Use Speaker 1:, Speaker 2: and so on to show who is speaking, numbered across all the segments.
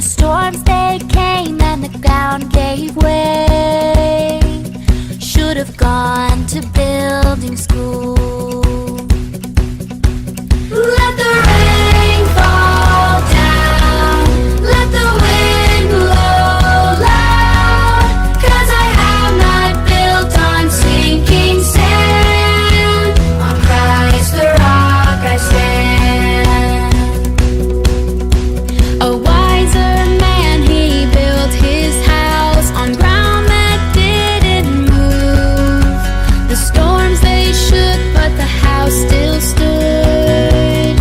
Speaker 1: storms they came and the ground gave way. Should have gone to building school. Let the rain fall down. Let the wind blow loud. 'Cause I have not built on sinking sand. On Christ the rock I stand. A wiser man, he built his house on ground that didn't move. The storms they shook, but the house still stood.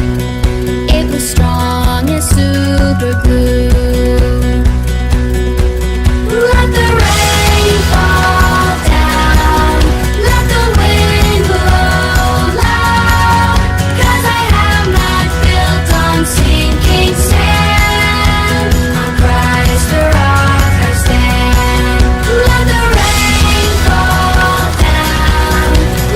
Speaker 1: It was strong as super glue. Let the rain fall down. Let the wind blow loud. 'Cause I have not built on sinking sand. On Christ the rock I stand. Let the rain fall down.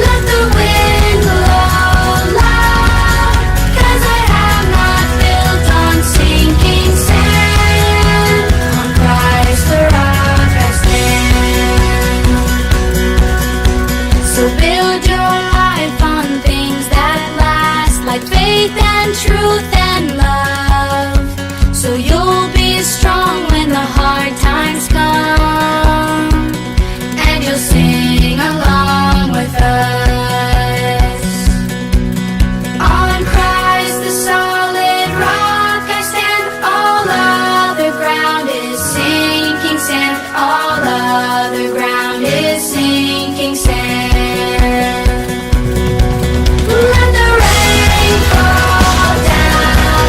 Speaker 1: Let the wind blow loud. 'Cause I have not built on sinking sand. On Christ the rock I stand. So build your life on things that last, like faith and truth and love. So you'll be strong when the hard times come, and you'll sing along with us. On Christ the solid rock I stand, all other ground is sinking sand, all other ground is sinking sand. Let the rain fall down,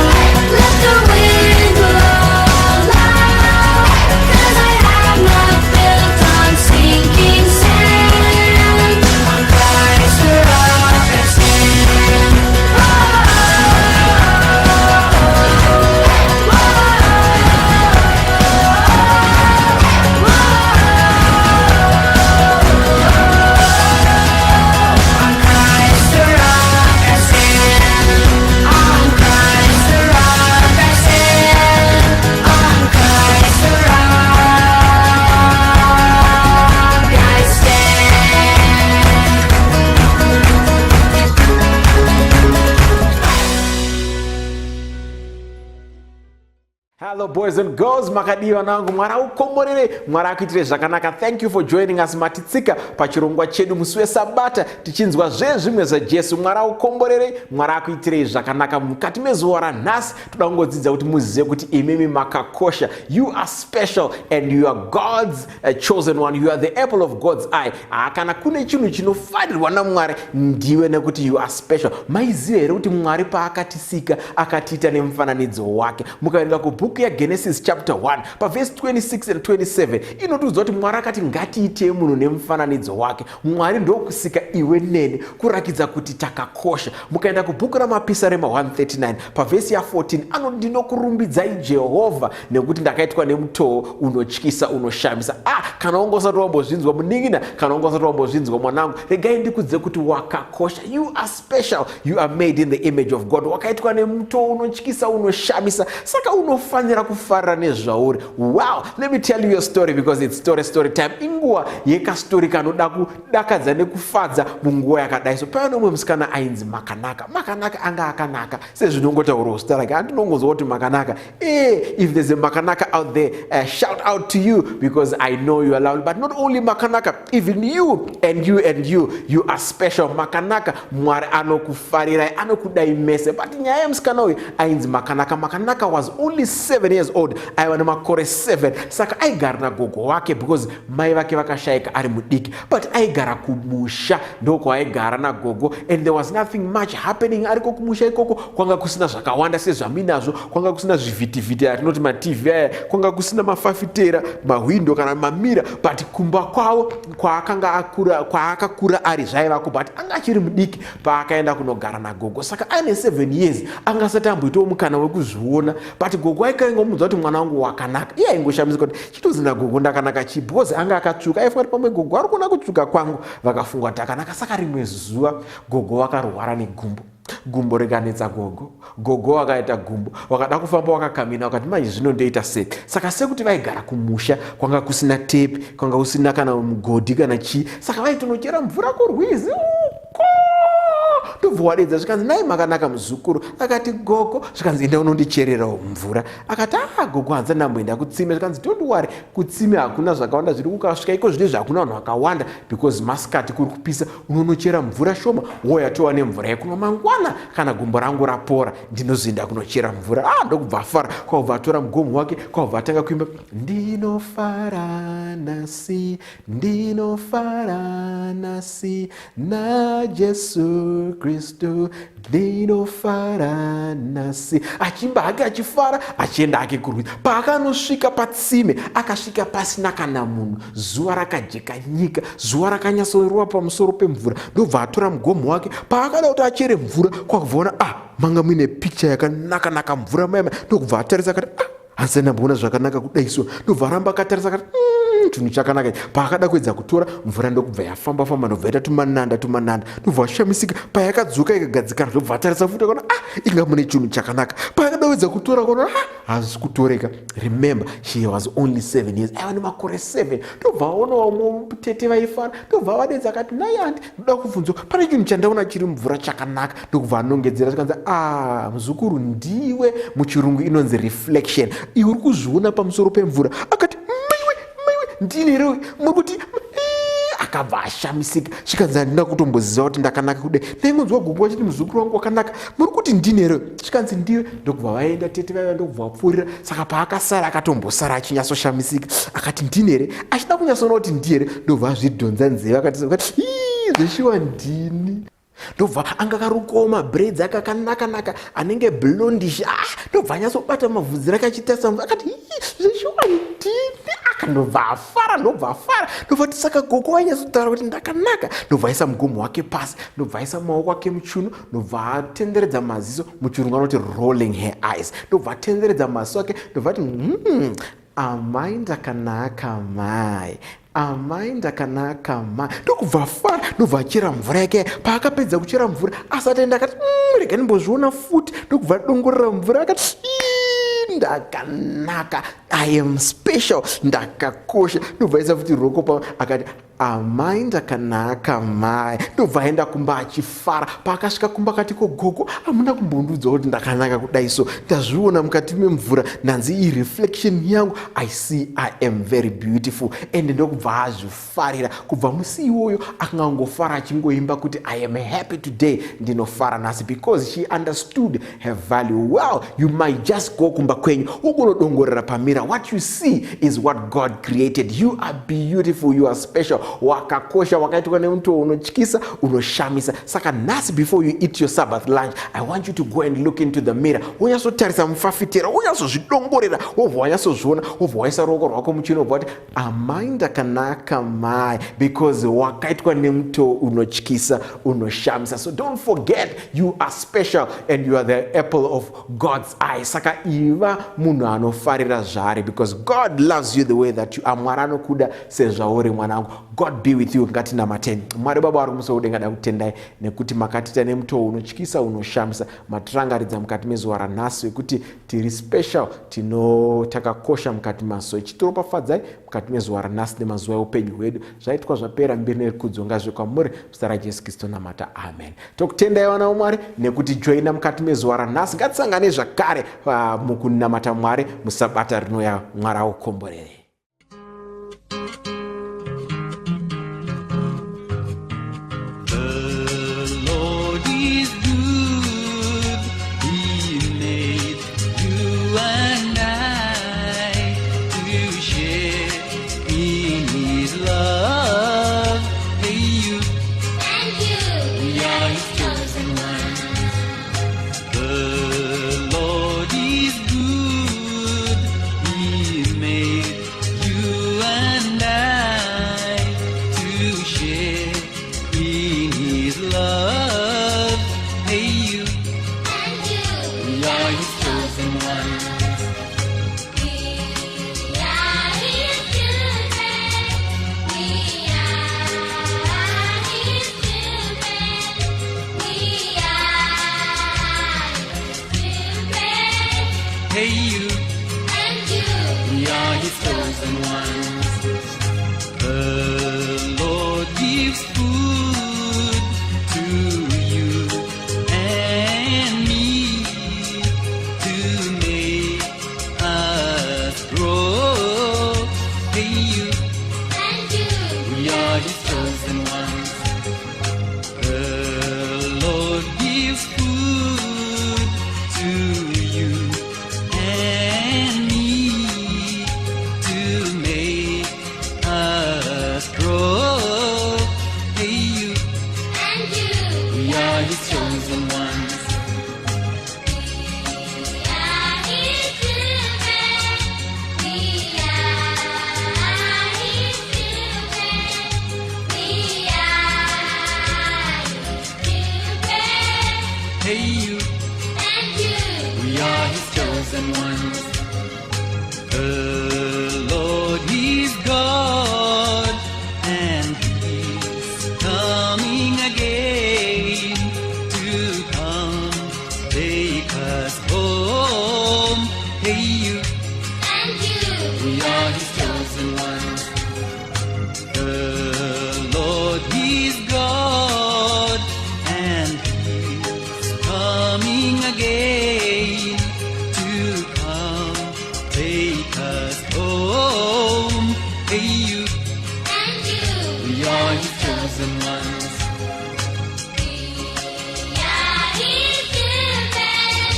Speaker 1: let the wind blow loud, 'cause I have not built on sinking sand. On Christ the rock I stand. On Christ the rock I stand. On Christ the rock I stand. On Christ the rock I stand.
Speaker 2: Hello boys and girls, makadii vanangu? Mwari akukomborere, Mwari akuitire zvakanaka. Thank you for joining us. Matitsika pachirongwa chedu musi weSabata tichinzwa zvezvimwe zvaJesu. Mwari akukomborere, Mwari akuitirei zvakanaka. Mukati mezuva ranhasi toda kungodzidza kuti muzive kuti imimi makakosha. You are special and you are God's chosen one. You are the apple of God's eye. Ah, kana kune chinhu chinofarirwa naMwari ndiwe, nekuti you are special. Maiziva here kuti Mwari paakatisika akatiita nemufananidzo wake? Mukaverenga kubhuku yaGenesis chapter 1 pavhesi 26 and 27, inotiudza kuti Mwari akati, "Ngatiitei munhu nemufananidzo wake." Mwari ndokusika iwe neni kurakidza kuti takakosha. Mukaenda kubhuku raMapisarema 139 pavhesi ya14, anoti, "Ndinokurumbidzai Jehovha, nekuti ndakaitwa nemutoo unotyisa, unoshamisa." Ah, kana wanga usati wambozvinzwa, munin'ina, kana wanga usati wambozvinzwa, mwanangu, regai ndikudze kuti wakakosha. You are special. You are made in the image of God. Wakaitwa nemutoo unotyisa, unoshamisa, saka unofanira kufarira nezvauri. Wow, let me tell you your story because it's story story time. Inguva yekastori kanoda kudakadza nekufadza munguva yakadai. So paiva nomumwe musikana ainzi Makanaka. Makanaka anga akanaka sezvinongotaurawo zita rake. Handinongonzwa kuti Makanaka. If there's a Makanaka out there, shout out to you because I know you are lovely. But not only Makanaka, even you and you and you, you are special. Makanaka, Mwari anokufarirai, anokudai mese. But nyaya yemusikana uyu ainzi Makanaka, Makanaka was only 7 years old. Aiva nemakore 7, saka aigara nagogo wake because mai vake vakashayika ari mudiki. But aigara kumusha, ndokwaaigara nagogo, and there was nothing much happening ariko kumusha ikoko. Kwanga kusina zvakawanda sezvaminazvo, kwanga kusina zvivhitivhiti atinoti maTV aya, kwanga kusina mafafitera, mahwindo kana mamira. But kumba kwavo kwaakanga akura, kwaakakura ari, zvaivako. But anga achiri mudiki paakaenda kunogara nagogo, saka aine 7 years, anga asati amboitawo mukana wekuzviona. But gogo aigara. kaingomudza kuti mwana wangu wakanaka. Iye aingoshamisika kuti chitozi nagogo ndakanaka chii, because anga akatsvuka. Aifunga kuti pamwe gogo ari kuona kutsvuka kwangu, vakafunga kuti akanaka. Saka rimwe zuva gogo vakarwara negumbo, gumbo rikanetsa gogo. Gogo wakaita gumbo, wakada kufamba wakakamina, wakati manje zvino ndoita sei? Saka sekuti vaigara kumusha kwanga kusina tepi, kwanga kusina kana mugodhi kana chii, saka vaitonochera mvura kurwizi uko. Ndobva wadedza, zvikanzi, "Nai makanaka muzukuru?" Akati, "Gogo." Zvikanzi, "Enda unondichererawo mvura." Akati, "A gogo, hanza ndamboenda kutsime." Zvikanzi, "Don't worry, kutsime hakuna zvakawanda zviri. Kukasvika iko zvine hakuna vanhu vakawanda because masikati kuri kupisa. Unonochera mvura shoma, woya tova nemvura yekunwa. Mangwana kana gumbo rangu rapora, ndinozoenda kunochera mvura." Ah, ndokubva afara, kwabva atora mugomo wake, kwabva atanga kuimba, "Ndinofara nasi, ndinofara nasi naJesu Kristu, ndinofara nasi." Achimba hake, achifara, achienda hake kurwizi. Paakanosvika patsime, akasvika pasina kana munhu. Zuva rakajeka nyika, zuva rakanyatsorova pamusoro pemvura. Ndobva atora mugomo wake. Paakada kuti achere mvura, kwakubvaona, ah, manga muine picture yakanaka-naka mvura maima. Ndokubva atarisa, akati, "Ah, hanzi ndamboona zvakanaka kudai so." Ndobva aramba akatarisa, akati, chinhu chakanaka ichi." Paakada kuedza kutora mvura, ndokubva yafamba famba, ndobva yaita tumananda tumananda. Ndobva ashamisika. Payakadzoka ikagadzikana, ndobva atarisa futi, akaona, ah, inga mune chinhu chakanaka. Paakada kuedza kutora, akaona, ah, hazvisi kutoreka. Remember, she was only 7 years, aiva nemakore 7. Ndobva aona vamwe tete vaifara, ndobva vadedza, akati, "Nai aunty, ndoda kubvunzwa, pane chinhu chandaona chiri mvura chakanaka." Ndokubva anongedzera, zvikanzi, "A muzukuru, ndiwe. Muchirungu inonzi reflection. Iwe uri kuzviona pamusoro pemvura." Akati, "Maiwe, maiwe, ndini here muri kuti?" Akabva ashamisika. Zvikanzi, "Handina kutomboziva kuti ndakanaka kudai. Ndaingonzwa gogo vachiti muzukuru wangu wakanaka. Muri kuti ndini here?" Zvikanzi, "Ndiwe." Ndokubva vaenda tete vaiva, ndokubva vapfuurira. Saka paakasara, akatombosara achinyatsoshamisika, akati, "Ndini here?" Achida kunyatsoona kuti ndiye here. Ndobva azvidhonza nzeve, akati, "Zveshuwa ndini." Ndobva anga karukoma braids ake akanaka-naka, anenge blondish. Ah, ndobva anyatsobata mavhudzi rake achitarisa, akati, "Zveshuwa ndini." Akandobva afara, ndobva afara, ndobva ti, "Saka gogo vainyatsotaura kuti ndakanaka." Ndobva aisa mugomo wake pasi, ndobva aisa maoko ake muchiuno, ndobva atenderedza maziso. Muchirungu anoti rolling her eyes. Ndobva atenderedza maziso ake, ndobva ati, amai ndakanaka, mai, amai ndakanaka, mai." Ndokubva afara, ndobva achera mvura yake. Paakapedza kuchera mvura, asati aenda, akati, rega ndimbozviona futi." Ndokubva adongorera mvura, akati, "Ii, ndakanaka, I am special, ndakakosha." Ndobva aisa futi ruoko pa, akati, "Amai ndakanaka, mai." Ndobva aenda kumba achifara. Paakasvika kumba, akati, "Ko gogo, hamuna kumbondiudza kuti ndakanaka kudai so. Ndazviona mukati memvura, ndanzi ireflection yangu. I see I am very beautiful." And ndokubva azvifarira. Kubva musi iwoyo akangangofara, achingoimba kuti, "I am happy today, ndinofara nhasi," because she understood her value well. You might just go kumba kwenyu, ugonodongorera pamirror. What you see is what God created. You are beautiful, you are special, wakakosha, wakaitwa nemutoo unotyisa, unoshamisa. Saka nhasi, before you eat your Sabbath lunch, I want you to go and look into the mirror. Wonyasotarisa mufafitera, wonyatsozvidongorera, wobva wanyatsozviona, wobva waisa ruoko rwako muchiuno, wobva wati, "Amai ndakanaka, mai," because wakaitwa nemutoo unotyisa, unoshamisa. So don't forget, you are special and you are the apple of God's eye. Saka iva munhu anofarira zvaari, because God loves you the way that you are. Mwari anokuda sezvauri, mwanangu. God be with you. Ngatinamateni. Mwari Baba vari kumusoro kudenga, da kutendai nekuti makatiita nemutoo unotyisa, unoshamisa. Matirangaridza mukati mezuva ranhasi wekuti tiri special, tino takakosha mukati maso. Ichitiropafadzai mukati mezuva ranhasi nemazuva eupenyu hwedu. Zvaitwa, zvapera. Mbiri nerikudzo ngazve kwamuri, muzita raJesu Kristu namata, amen. Tokutendai, vana vamwari, nekuti joina mukati mezuva ranhasi. Ngatisangane zvakare mukunamata Mwari musabata rinoya. Mwari aukomborere.
Speaker 3: The Lord is good. He made you and I to share in His love. Hey, you,
Speaker 1: And you,
Speaker 3: we are His chosen ones. The Lord is good. He made
Speaker 4: We are His chosen ones. The Lord gives food to you and me to make us grow. Hey, you,
Speaker 1: And you,
Speaker 4: we are His chosen ones. The Lord gives food to you and me to make us grow. Hey, you,
Speaker 1: and you,
Speaker 4: we are His chosen ones.
Speaker 1: We are His children. We are His children. We are His children.
Speaker 4: Hey, you,
Speaker 1: And you,
Speaker 4: we are His chosen ones. The Lord is God, and He's coming again to come take us home. Hey, you,
Speaker 1: and you,
Speaker 4: we are His chosen ones. The Lord is God, and He's coming again to come take us home. Hey, you,
Speaker 1: and you,
Speaker 4: we are His chosen ones.
Speaker 1: We are His children.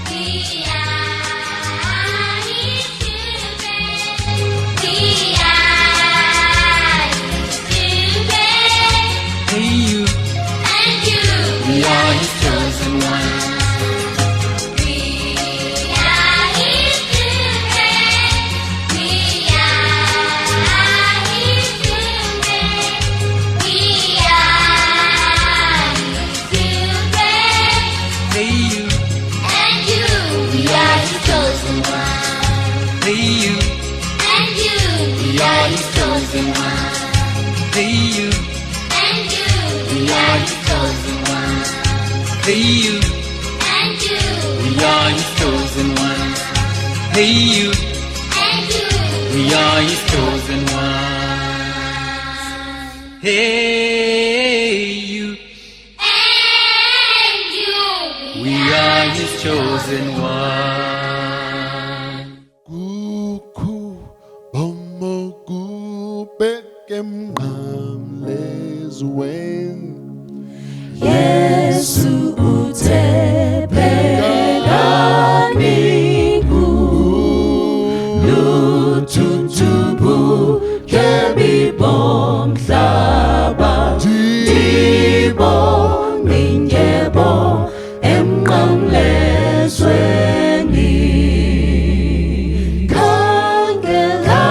Speaker 1: We are His children. We are His children.
Speaker 4: Hey, you,
Speaker 1: And you,
Speaker 4: we are His chosen ones.
Speaker 1: We are His children. We are His children. We are His children.
Speaker 4: Hey, you,
Speaker 1: And you, we are His chosen ones.
Speaker 4: hey, you,
Speaker 1: And you,
Speaker 4: we are His chosen ones. Hey, you,
Speaker 1: and you,
Speaker 4: we are His chosen ones. Hey, you.
Speaker 1: and you,
Speaker 4: We are His chosen ones. Hey, you,
Speaker 1: and you.
Speaker 4: we are His chosen ones. Hey, you,
Speaker 1: And you,
Speaker 4: we are His chosen ones.
Speaker 5: Kukhu bomokubheke emnqamlezweni.
Speaker 6: Yesu uthe bhekani kuluthuthubu bomhlaba ndibonginyebo emnqamlezweni khangela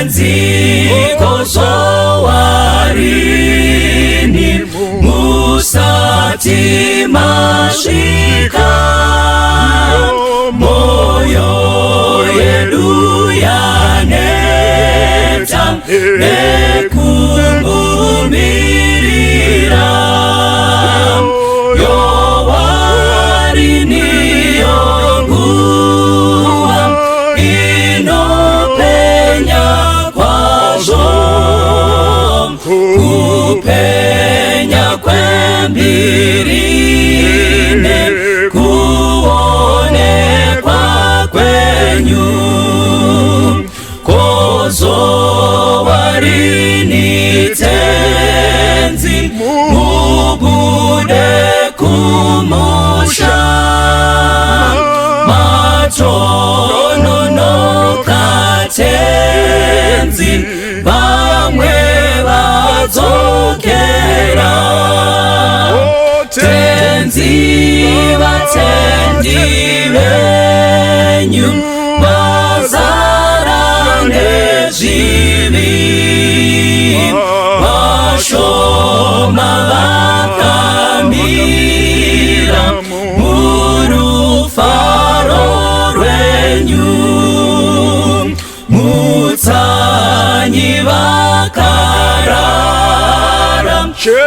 Speaker 6: Tenzi kozowarini musati masvika moyo yedu yaneta nekumumirira yowarini yonguva inopenya kwazvo kupenya kwembirine kuonekwa kwenyu kozowarini Tenzi mubude kumusha matononoka Tenzi vamwe vadzokera Tenzi vatendi venyu vazara nezvivi vashoma vakamira murufaro rwenyu mutsanyi vakarara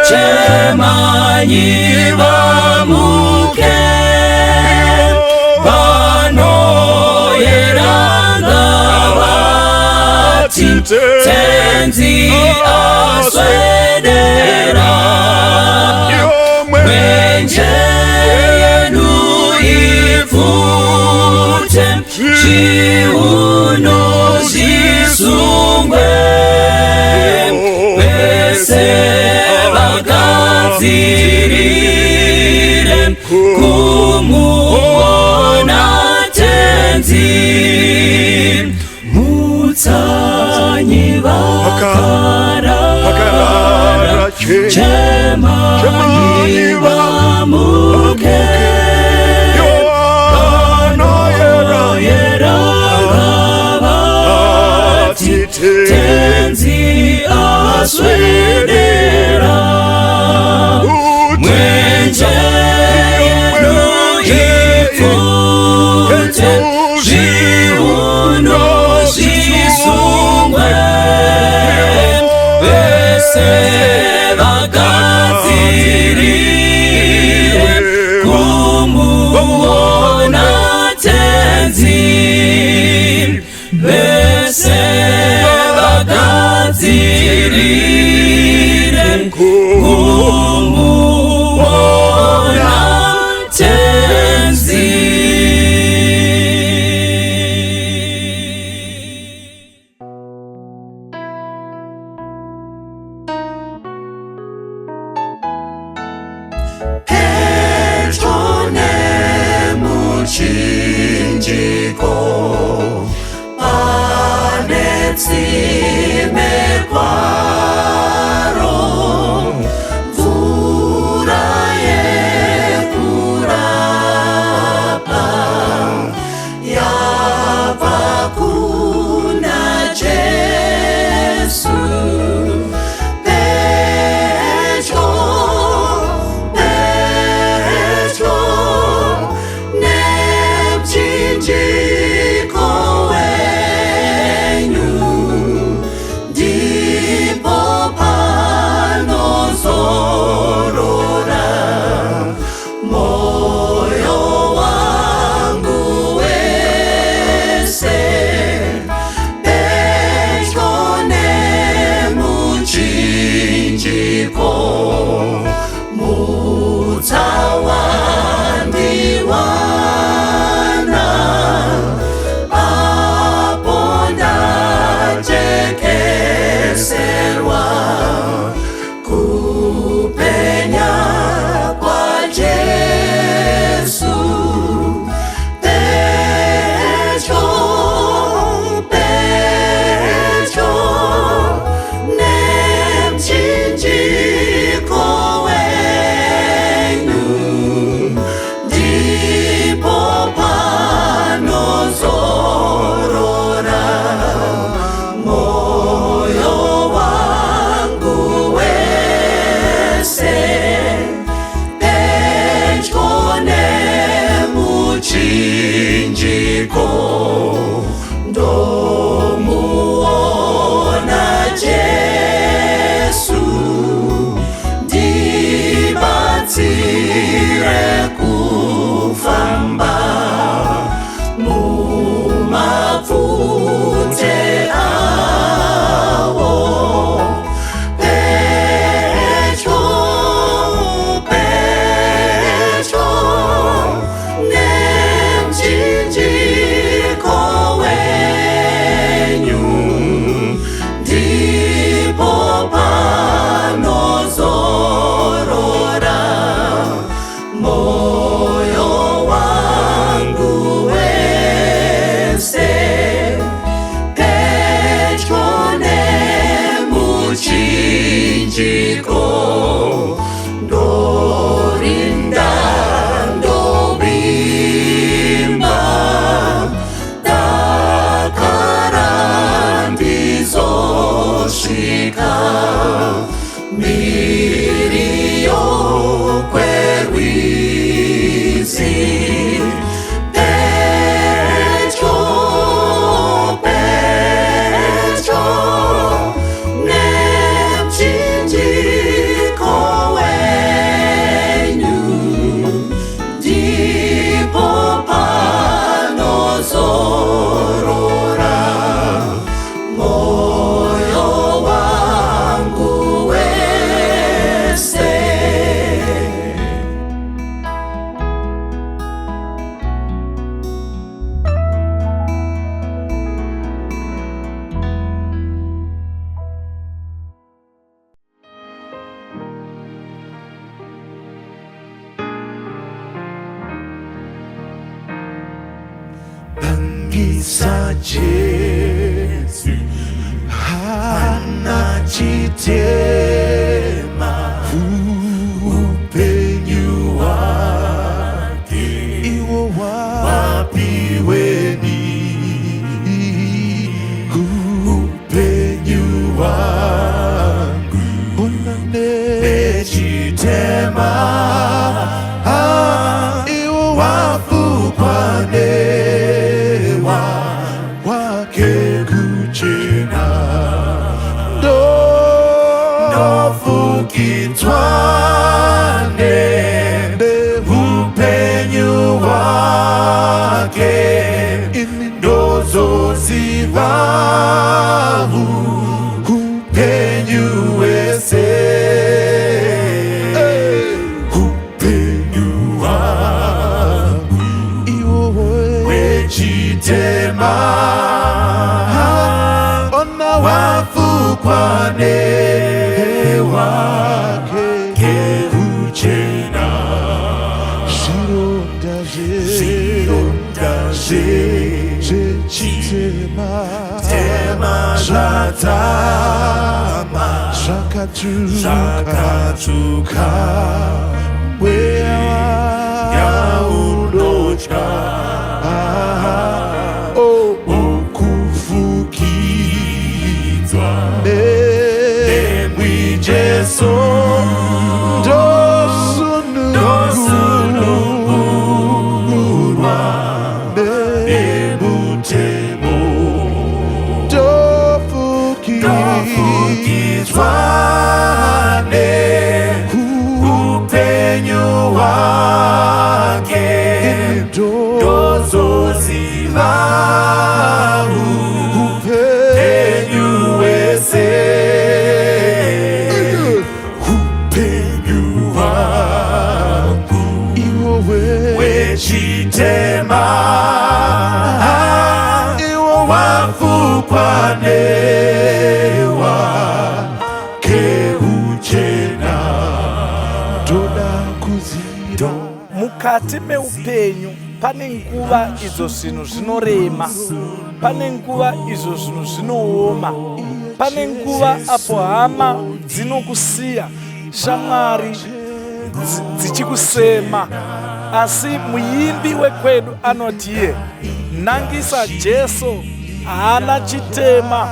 Speaker 6: chemanyi vamuke vanoyeranga vati Tenzi aswedera mwenje yenu ipfute zviuno zvisungwe vese vagadzirire kumuona Tenzi mutsanyi vakarara chemanyi vamuke vanoyera vati Tenzi aswedera mwenje yedu ipfute zviuno zvisungwe vese vagadzirire kumuona Tenzi vese.
Speaker 5: Nangisa Jesu hana chitema, upenyu hwake iwo wapiweni, upenyu hwangu nechitema iwo wafukwa newa wake kuchena, ndofukidzwa neupenyu hwake, ndozoziva upenyu hwese, upenyu hwangu wechitema ona wafukwa newake kuchena, zvironda zvechitema zvadzama, zvakatsvuka, mweya unotya ukufukidzwa nemwi Jesu, ndosunungurwa nemutemo, ndofukidzwa neupenyu hwake, ndozoziva upenyu hwese, upenyu hwangu wechitema iwo wafukwa newa keuchena. Toda kuziva.
Speaker 7: Mukati meupenyu pane nguva idzo zvinhu zvinorema, pane nguva izvo zvinhu zvinooma, pane nguva apo hama dzinokusiya, shamwari dzichikusema. Asi muimbi wekwedu anoti iye, nangisa Jesu haana chitema,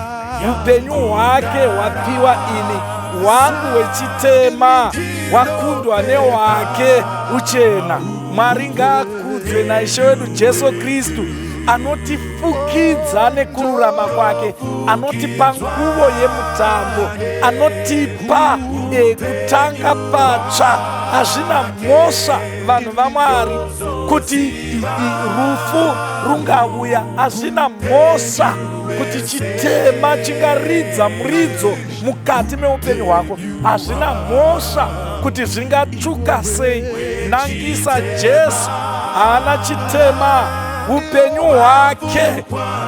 Speaker 7: upenyu hwake hwapiwa ini, hwangu hwechitema hwakundwa nehwake uchena. Mwari ngaakudzwe naIshe wedu Jesu Kristu, anotifukidza nekururama kwake, anotipa nguvo yemutambo, anotipa kutanga patsva. Hazvina mhosva, vanhu vaMwari, kuti rufu rungauya. Hazvina mhosva kuti chitema chingaridza muridzo mukati meupenyu hwako. Hazvina mhosva kuti zvingatsvuka sei. Nangisa Jesu haana chitema, upenyu hwake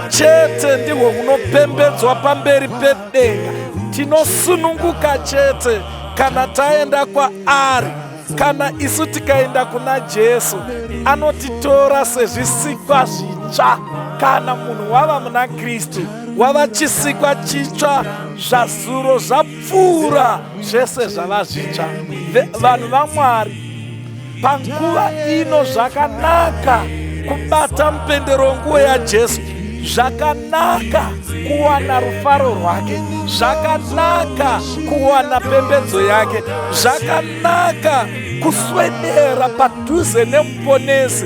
Speaker 7: chete ndihwo hunopembedzwa pamberi pedenga. Tinosununguka chete kana taenda kwaari. Kana isu tikaenda kuna Jesu, anotitora sezvisikwa zvitsva. Kana munhu wava muna Kristu, wava chisikwa chitsva, zvazuro zvapfuura, zvese zvava zvitsva. Vanhu vaMwari, panguva ino zvakanaka kubata mupendero wenguo yaJesu, zvakanaka kuwana rufaro rwake, zvakanaka kuwana pembedzo yake, zvakanaka kuswedera padhuze neMuponesi.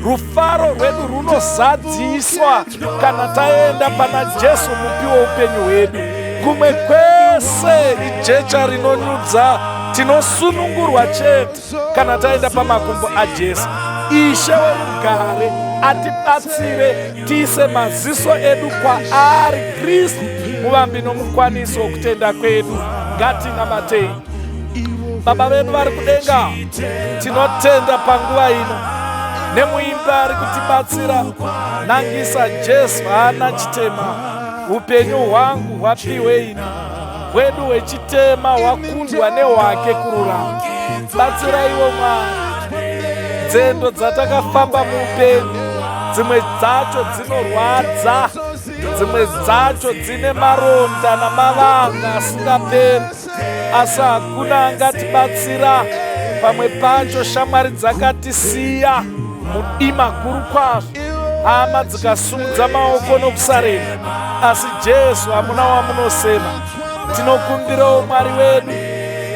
Speaker 7: Rufaro rwedu runozadziswa kana taenda pana Jesu, mupi woupenyu hwedu. Kumwe kwese ijecha rinonyudza. Tinosunungurwa chete kana taenda pamakumbo aJesu. Ishe werugare atibatsire tiise maziso edu kwaari, Kristu, muvambi nomukwanisi wokutenda kwedu. Ngatinamatei. Baba vedu vari kudenga, tinotenda panguva ino nemuimbi ari kutibatsira, nangisa Jesu haana chitema, upenyu hwangu hwapiwe ini, hwedu hwechitema hwakundwa nehwake kururama. Batsiraiwo, Mwari, nzendo dzatakafamba muupenyu. Dzimwe dzacho dzinorwadza, dzimwe dzacho dzine maronda namavanga asingaperi, asi hakuna angatibatsira. Pamwe pacho shamwari dzakatisiya mudima guru kwazvo, hama dzikasumudza maoko nokusarenda, asi Jesu hamuna wamunosema. Tinokumbirawo Mwari wedu,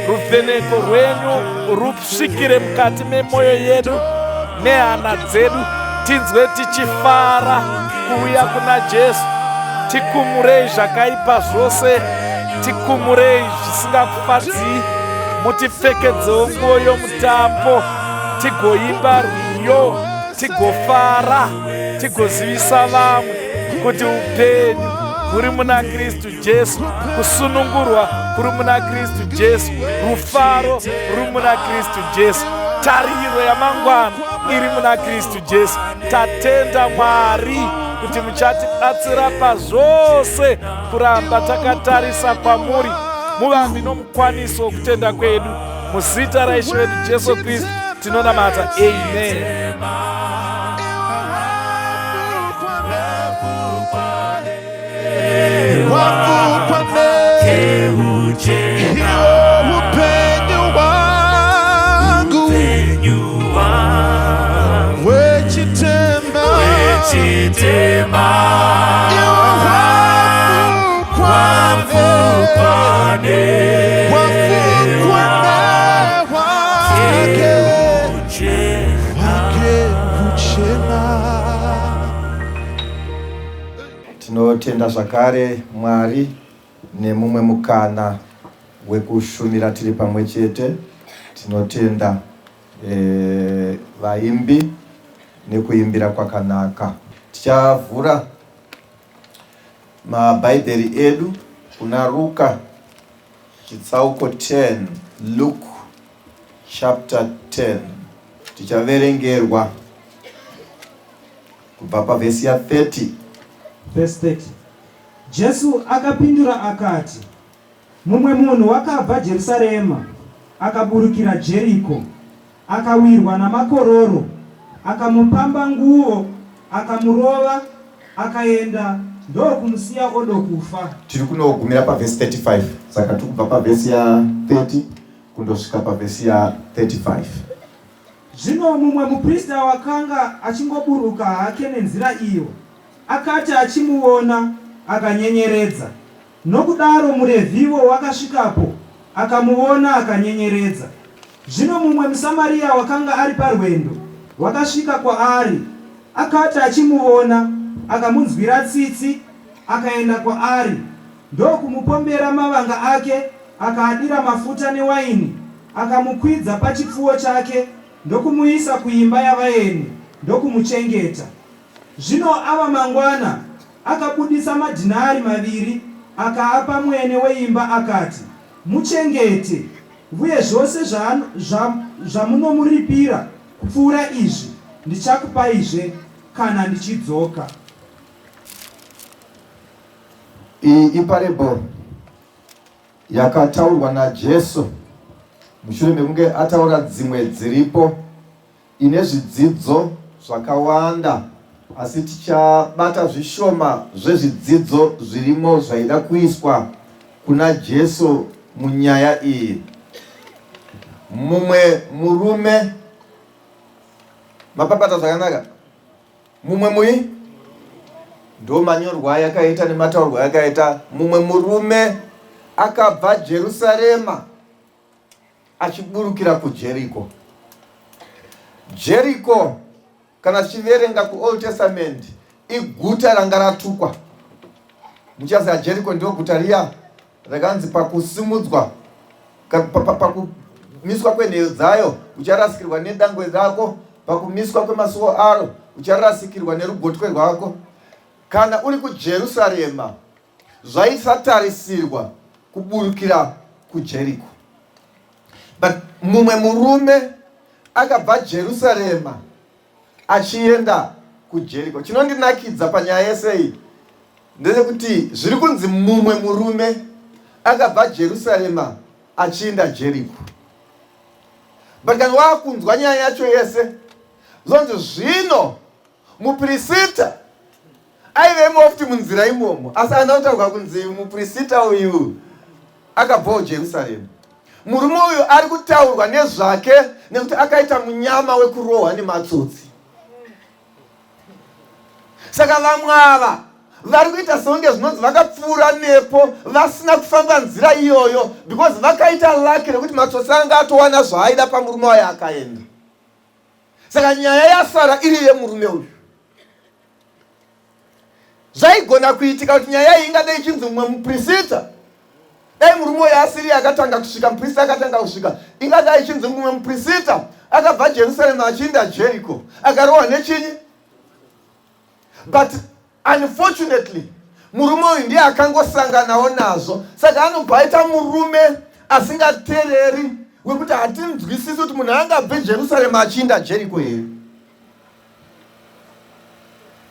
Speaker 7: ruvheneko rwenyu rusvikire mukati memwoyo yedu nehana dzedu, tinzwe tichifara kuuya kuna Jesu. Tikumurei zvakaipa zvose, tikumurei zvisingakufadzii, mutipfekedzewo nguo yomutambo, tigoimba rwiyo, tigofara, tigozivisa vamwe kuti upenyu huri muna Kristu Jesu, kusunungurwa kuri muna Kristu Jesu, rufaro ruri muna Kristu Jesu, tariro yamangwana iri muna Kristu Jesu. Tatenda Mwari kuti muchatibatsira pazvose kuramba takatarisa kwamuri, muvambi nomukwaniso wokutenda kwedu. Muzita raIshe wedu Jesu Kristu tinonamata, amen.
Speaker 8: Tinotenda zvakare Mwari nemumwe mukana wekushumira tiri pamwe chete. Tinotenda e, vaimbi nekuimbira kwakanaka. Tichavhura mabhaibheri edu kuna Ruka chitsauko 10, Luke chapter 10. Tichaverengerwa kubva pavhesi ya 30.
Speaker 9: Verse 30. Jesu akapindura akati, Mumwe munhu wakabva Jerusarema, akaburukira Jeriko, akawirwa namakororo, akamupamba nguo, akamurova, akaenda ndokumusiya odokufa.
Speaker 8: Tiri kunogumira pavhesi 35, saka tiri kubva pavhesi ya 30 kundosvika pavhesi ya 35.
Speaker 9: Zvino mumwe muprista wakanga achingoburuka hake nenzira iyo, akati achimuona, akanyenyeredza. Nokudaro muRevhiwo wakasvikapo, akamuvona, akanyenyeredza. Zvino mumwe muSamaria wakanga ari parwendo, wakasvika kwaari, akati achimuvona, akamunzwira tsitsi, akaenda kwaari, ndokumupombera mavanga ake, akaadira mafuta newaini, akamukwidza pachipfuwo chake, ndokumuisa kuimba yavaeni, ndokumuchengeta. Zvino ava mangwana, akabudisa madhinari maviri, akaapa mwene weimba, akati, Muchengete, vuye zvose zvamunomuripira kupfuura izvi, ndichakupaizve kana ndichidzoka.
Speaker 8: Iyi iparable yakataurwa naJesu mushure mekunge ataura dzimwe dziripo, ine zvidzidzo zvakawanda, asi tichabata zvishoma zvezvidzidzo zvirimo zvaida kuiswa kuna Jesu munyaya iyi. Mumwe murume mapapata zvakanaka Mumwe mui ndo manyorwa ayakaita nemataurwa ayakaita. Mumwe murume akabva Jerusarema achiburukira kuJeriko. Jeriko kana tichiverenga kuOld Testament iguta ranga ratukwa. Muchaziva Jeriko ndio guta riya rakanzi pakusimudzwa pakumiswa kwenheyo dzayo ucharasikirwa nedangwe rako, pakumiswa kwemasuo aro ucharasikirwa nerugotwe rwako. Kana uri kuJerusarema zvaisatarisirwa kuburukira kuJeriko, but mumwe murume akabva Jerusarema achienda kuJeriko. Chinondinakidza panyaya yese iyi ndechekuti zviri kunzi mumwe murume akabva Jerusarema achienda Jeriko, but kana wakunzwa nyaya yacho yese zvonzi zvino Mupirisita aivemo futi munzira imomo, asi haana kutaurwa kunzi mupirisita uyu akabvawo Jerusarema. Murume uyu ari kutaurwa nezvake nekuti akaita munyama wekurohwa nematsotsi. Saka vamwe ava vari kuita sekunge zvinonzi vakapfuura nepo vasina kufamba nzira iyoyo because vakaita lucky rekuti matsotsi anga atowana zvaaida pamurume wayo akaenda. Saka nyaya yasara iri yemurume uyu. Zvaigona kuitika kuti nyaya iyi ingadai ichinzi mumwe muprisita, dai murume uyu asiri akatanga kusvika, muprista akatanga kusvika, ingadai ichinzi mumwe muprisita akabva Jerusarema achiinda Jeriko akarohwa nechinyi. But unfortunately murume uyu ndiye akangosanganawo nazvo, saka anobva aita murume asingatereri wekuti hatinzwisisi kuti munhu angabve Jerusarema achiinda Jeriko here.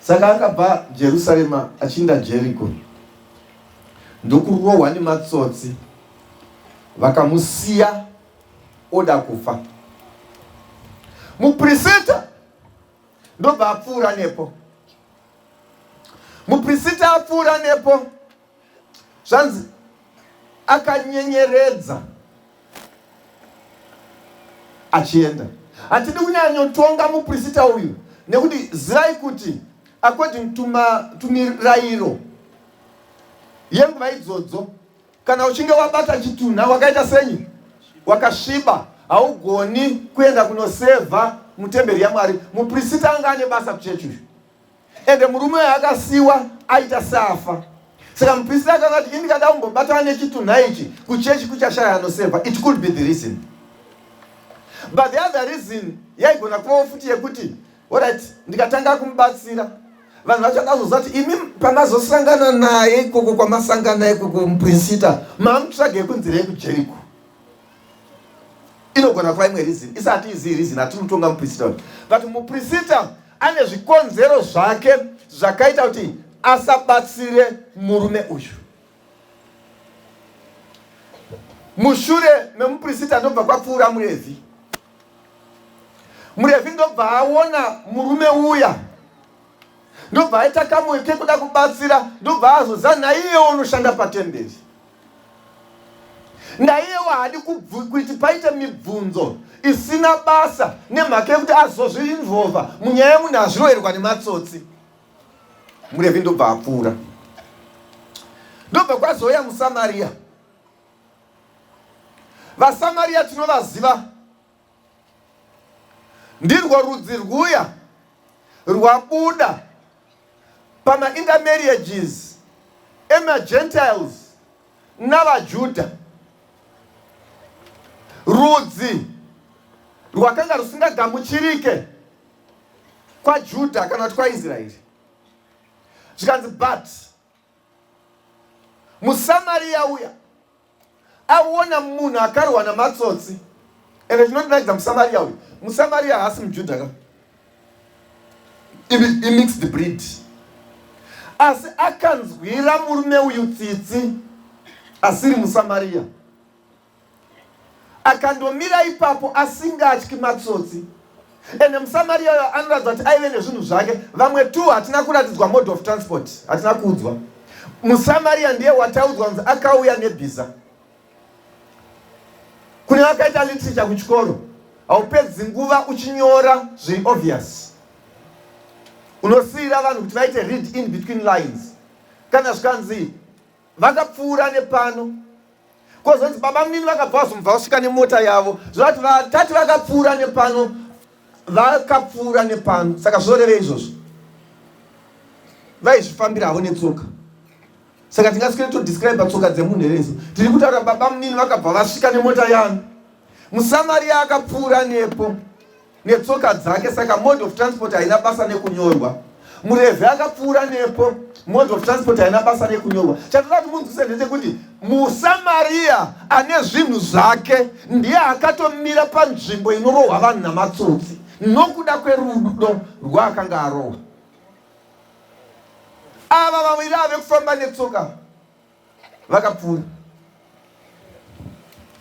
Speaker 8: Saka akabva Jerusarema achiinda Jeriko ndokurohwa nematsotsi vakamusiya oda kufa. Muprisita ndobva apfuura nepo. Muprisita apfuura nepo zvanzi akanyenyeredza achienda. Hatidi kunyanyotonga muprisita uyu nekuti zivai kuti according to mirayiro yenguva idzodzo, kana uchinge wabata chitunha wakaita senyi, wakasviba, haugoni kuenda kunosevha mutemberi yaMwari. Muprisita anga ane basa kuchechi uyu, ende murume uyu akasiwa aita seafa. Saka muprisita akanga kuti indikada kumbobatana nechitunha ichi kuchechi kuchashaya anosevha. It could be the reason, but the other reason yaigona kuvawo futi yekuti alright, ndikatanga kumubatsira vanhu vacho akazoziva kuti imi pamazosangana naye ikoko kwamasangana ikoko muprisita mamutsvage kunzira yekuJeriko. Inogona kuva imwe reason isati izii reason, hatiri kutonga muprisita uyu, but muprisita ane zvikonzero zvake zvakaita kuti asabatsire murume uyu. Mushure memuprisita ndobva kwapfuura muRevhi. MuRevhi ndobva aona murume uya, ndobva aita kamoyo kekuda kubatsira, ndobva azoziva naiyewo unoshanda patemberi, naiyewo haadi kuti paite mibvunzo isina basa nemhaka yekuti azozviinvolva munyaya yemunhu azviroverwa nematsotsi. MuRevhi ndobva apfuura, ndobva kwazouya muSamaria. VaSamaria tinovaziva, ndirwo rudzi rwuya rwabuda pamaintermarriages emaGentiles navaJudha, rudzi rwakanga rusingagamuchirike kwaJudha kana kuti kwaIsraeri. Zvikanzi but muSamaria uya aona munhu akarwa namatsotsi, ende chinondinakidza muSamaria uyu, muSamaria haasi muJudha ka, imixed breed, asi akanzwira murume uyu tsitsi asiri muSamaria, akandomira ipapo asingatyi matsotsi. Ende muSamaria uyo anoratidza kuti aive nezvinhu zvake. Vamwe tu hatina kuratidzwa mode of transport, hatina kuudzwa. MuSamaria ndiye wataudzwa kunzi akauya nebhiza. Kune vakaita literature kuchikoro, haupedzi nguva uchinyora zviri obvious, unosiyira vanhu kuti vaite read in between lines. Kana zvikanzi vakapfuura nepano, kozonzi baba munini vakabva vazomubva vasvika nemota yavo, zvati vatati vakapfuura nepano, vakapfuura nepano, saka zvoreve izvozvo vaizvifambira havo netsoka. Saka tingaswere todescribe tsoka dzemunhu here idzo? Tiri kutaura baba munini vakabva vasvika nemota yanu, muSamaria akapfuura nepo netsoka dzake, saka mode of transport haina basa nekunyorwa. MuRevhi akapfuura nepo, mode of transport haina basa nekunyorwa. Chatoda kuti munzwise ndechekuti muSamaria ane zvinhu zvake ndiye akatomira panzvimbo inorohwa vanhu namatsotsi nokuda kwerudo rwaakanga arohwa. Ava vaviri ave kufamba netsoka vakapfuura.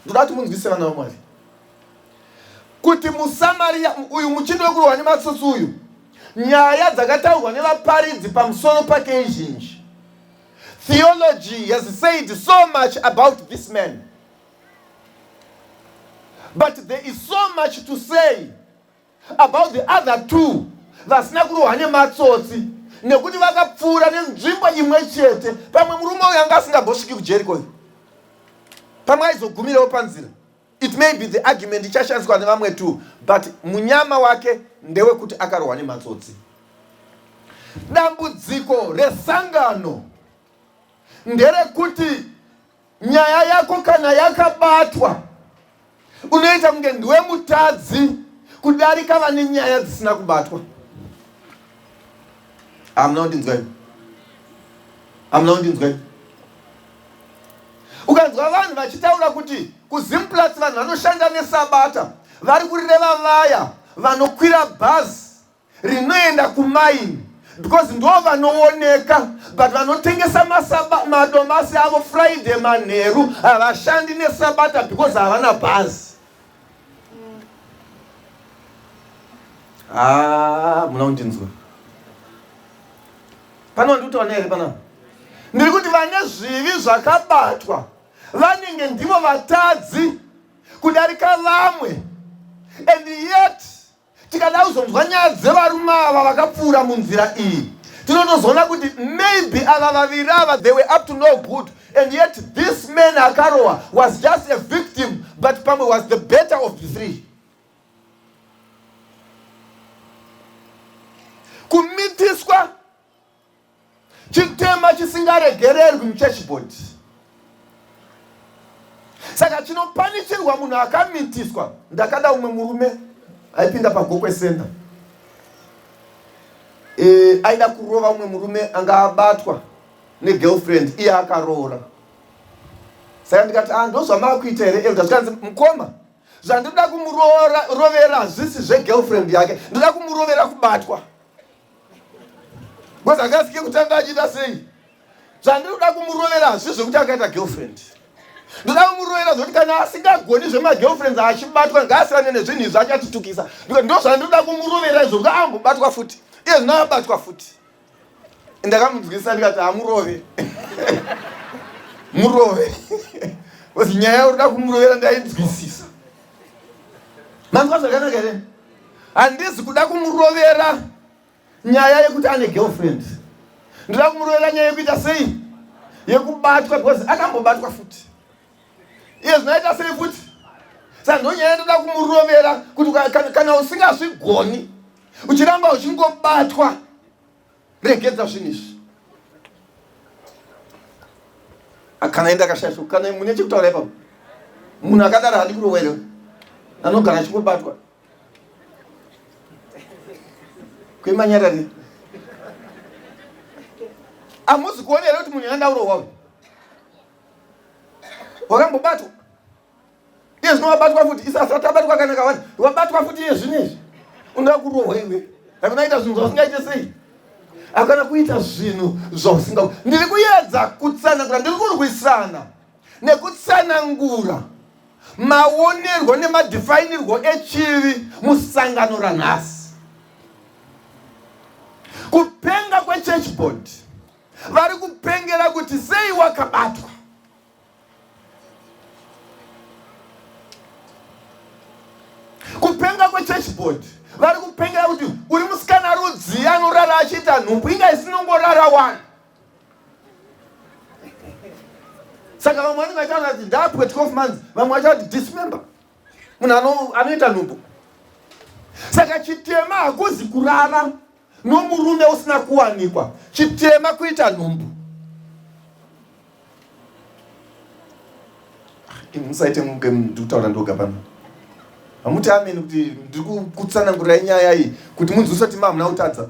Speaker 8: Ndoda kuti munzwise vana vaMwari kuti muSamaria uyu muchindo wekurohwa nematsotsi uyu Nyaya dzakataurwa nevaparidzi pamusoro pake izhinji. Theology has said so much about this man. But there is so much to say about the other two vasina kurohwa nematsotsi nekuti vakapfuura nenzvimbo imwe chete. Pamwe murume uyu anga asingambosviki kuJeriko uyu, pamwe aizogumirawo panzira. It may be the argument ichashandiswa nevamwe too, but munyama wake ndewekuti akarohwa nematsotsi. Dambudziko resangano nderekuti nyaya yako kana yakabatwa unoita kunge ndiwe mutadzi kudarika vane nyaya dzisina kubatwa. Hamuna kundinzwa imi, hamuna kundinzwa imi. Ukanzwa vanhu vachitaura kuti kuZimplats vanhu vanoshanda nesabata, vari kureva vaya vanokwira bhazi rinoenda kumaini because ndo vanooneka, but vanotengesa madomasi avo Friday manheru havashandi nesabata because havana bhazi. Ah, muna kundinzwa pano wandikutaura here panapa? Ndiri kuti vane zvivi zvakabatwa vanenge ndivo vatadzi kudarika vamwe, and yet tikada kuzonzwa nyaya dzevarume ava vakapfuura munzira iyi, tinotozoona kuti maybe ava vaviri ava they were up to no good, and yet this man akarohwa was just a victim, but pamwe was the better of the three. Kumitiswa chitema chisingaregererwi muchurch board, saka chinopanichirwa munhu akamitiswa. Ndakada umwe murume aipinda paGokwe Center, aida kurova umwe murume anga abatwa negirlfriend iye akaroora. Saka ndikati, ah, ndozvamakuita here elder? Zvikanzi, mukoma, zvandinoda kumurovera hazvisi zvegirlfriend yake, ndoda kumurovera kubatwa, because akasike kutanga achiita sei. Zvandiri kuda kumurovera hazvisi zvekuti akaita girlfriend, ndoda kumurovera zvekuti kana asingagoni zvemagirlfriends achibatwa ngaasiyane nezvinhu izvi, achatitukisa. Ndo zvandinoda kumurovera izvo, kuti ambobatwa futi. Iye zvino abatwa futi. Ndakamunzwisa ndikati, hamurove, murove, because nyaya yauri kumurovera ndainzwisisa. Manzwa zvakanaka here? Handizi kuda kumurovera nyaya yekuti ane girlfriend, ndoda kumurovera nyaya yekuita sei, yekubatwa, because akambobatwa futi, iye zvinoita sei futi. Saka ndonyaya ndoda kumurovera kuti kana usingazvigoni uchiramba uchingobatwa, regedza zvinhu izvi. Kana enda akashaiswa, kana mune chekutaura ipapo, munhu akadaro hadi kurohwa here anogara achingobatwa? Kwemanyarari hamuzi kuona here kuti munhu anoda kurohwa uyu wakambobatwa, iye zvino wabatwa futi, isasati abatwa kana kawani, wabatwa futi iye zvino izvi, unoda kurohwa iwe. Hakuna kuita zvinhu zvausingaite sei, hakuna kuita zvinhu zvausinga. Ndiri kuedza kutsanangura, ndiri kurwisana nekutsanangura maonerwo nemadhifainirwo echivi musangano ranhasi. Kupenga kwechurch board, vari kupengera kuti sei wakabatwa. Kupenga kwechurch board, vari kupengera kuti uri musikana rudzii anorara achiita nhumbu, inga isinongorara wani. Saka vamwe vanenge vachitaura kuti ndaapwe 12 months, vamwe vachati dismember munhu anoita nhumbu. Saka chitema hakuzi kurara nomurume usina kuwanikwa, chitema kuita nhumbu. Musaite kunge ndikutaura ndoga pano. Hamuti ameni kuti ndiri kutsanangurai nyaya iyi kuti munzwise kuti ma hamuna kutadza.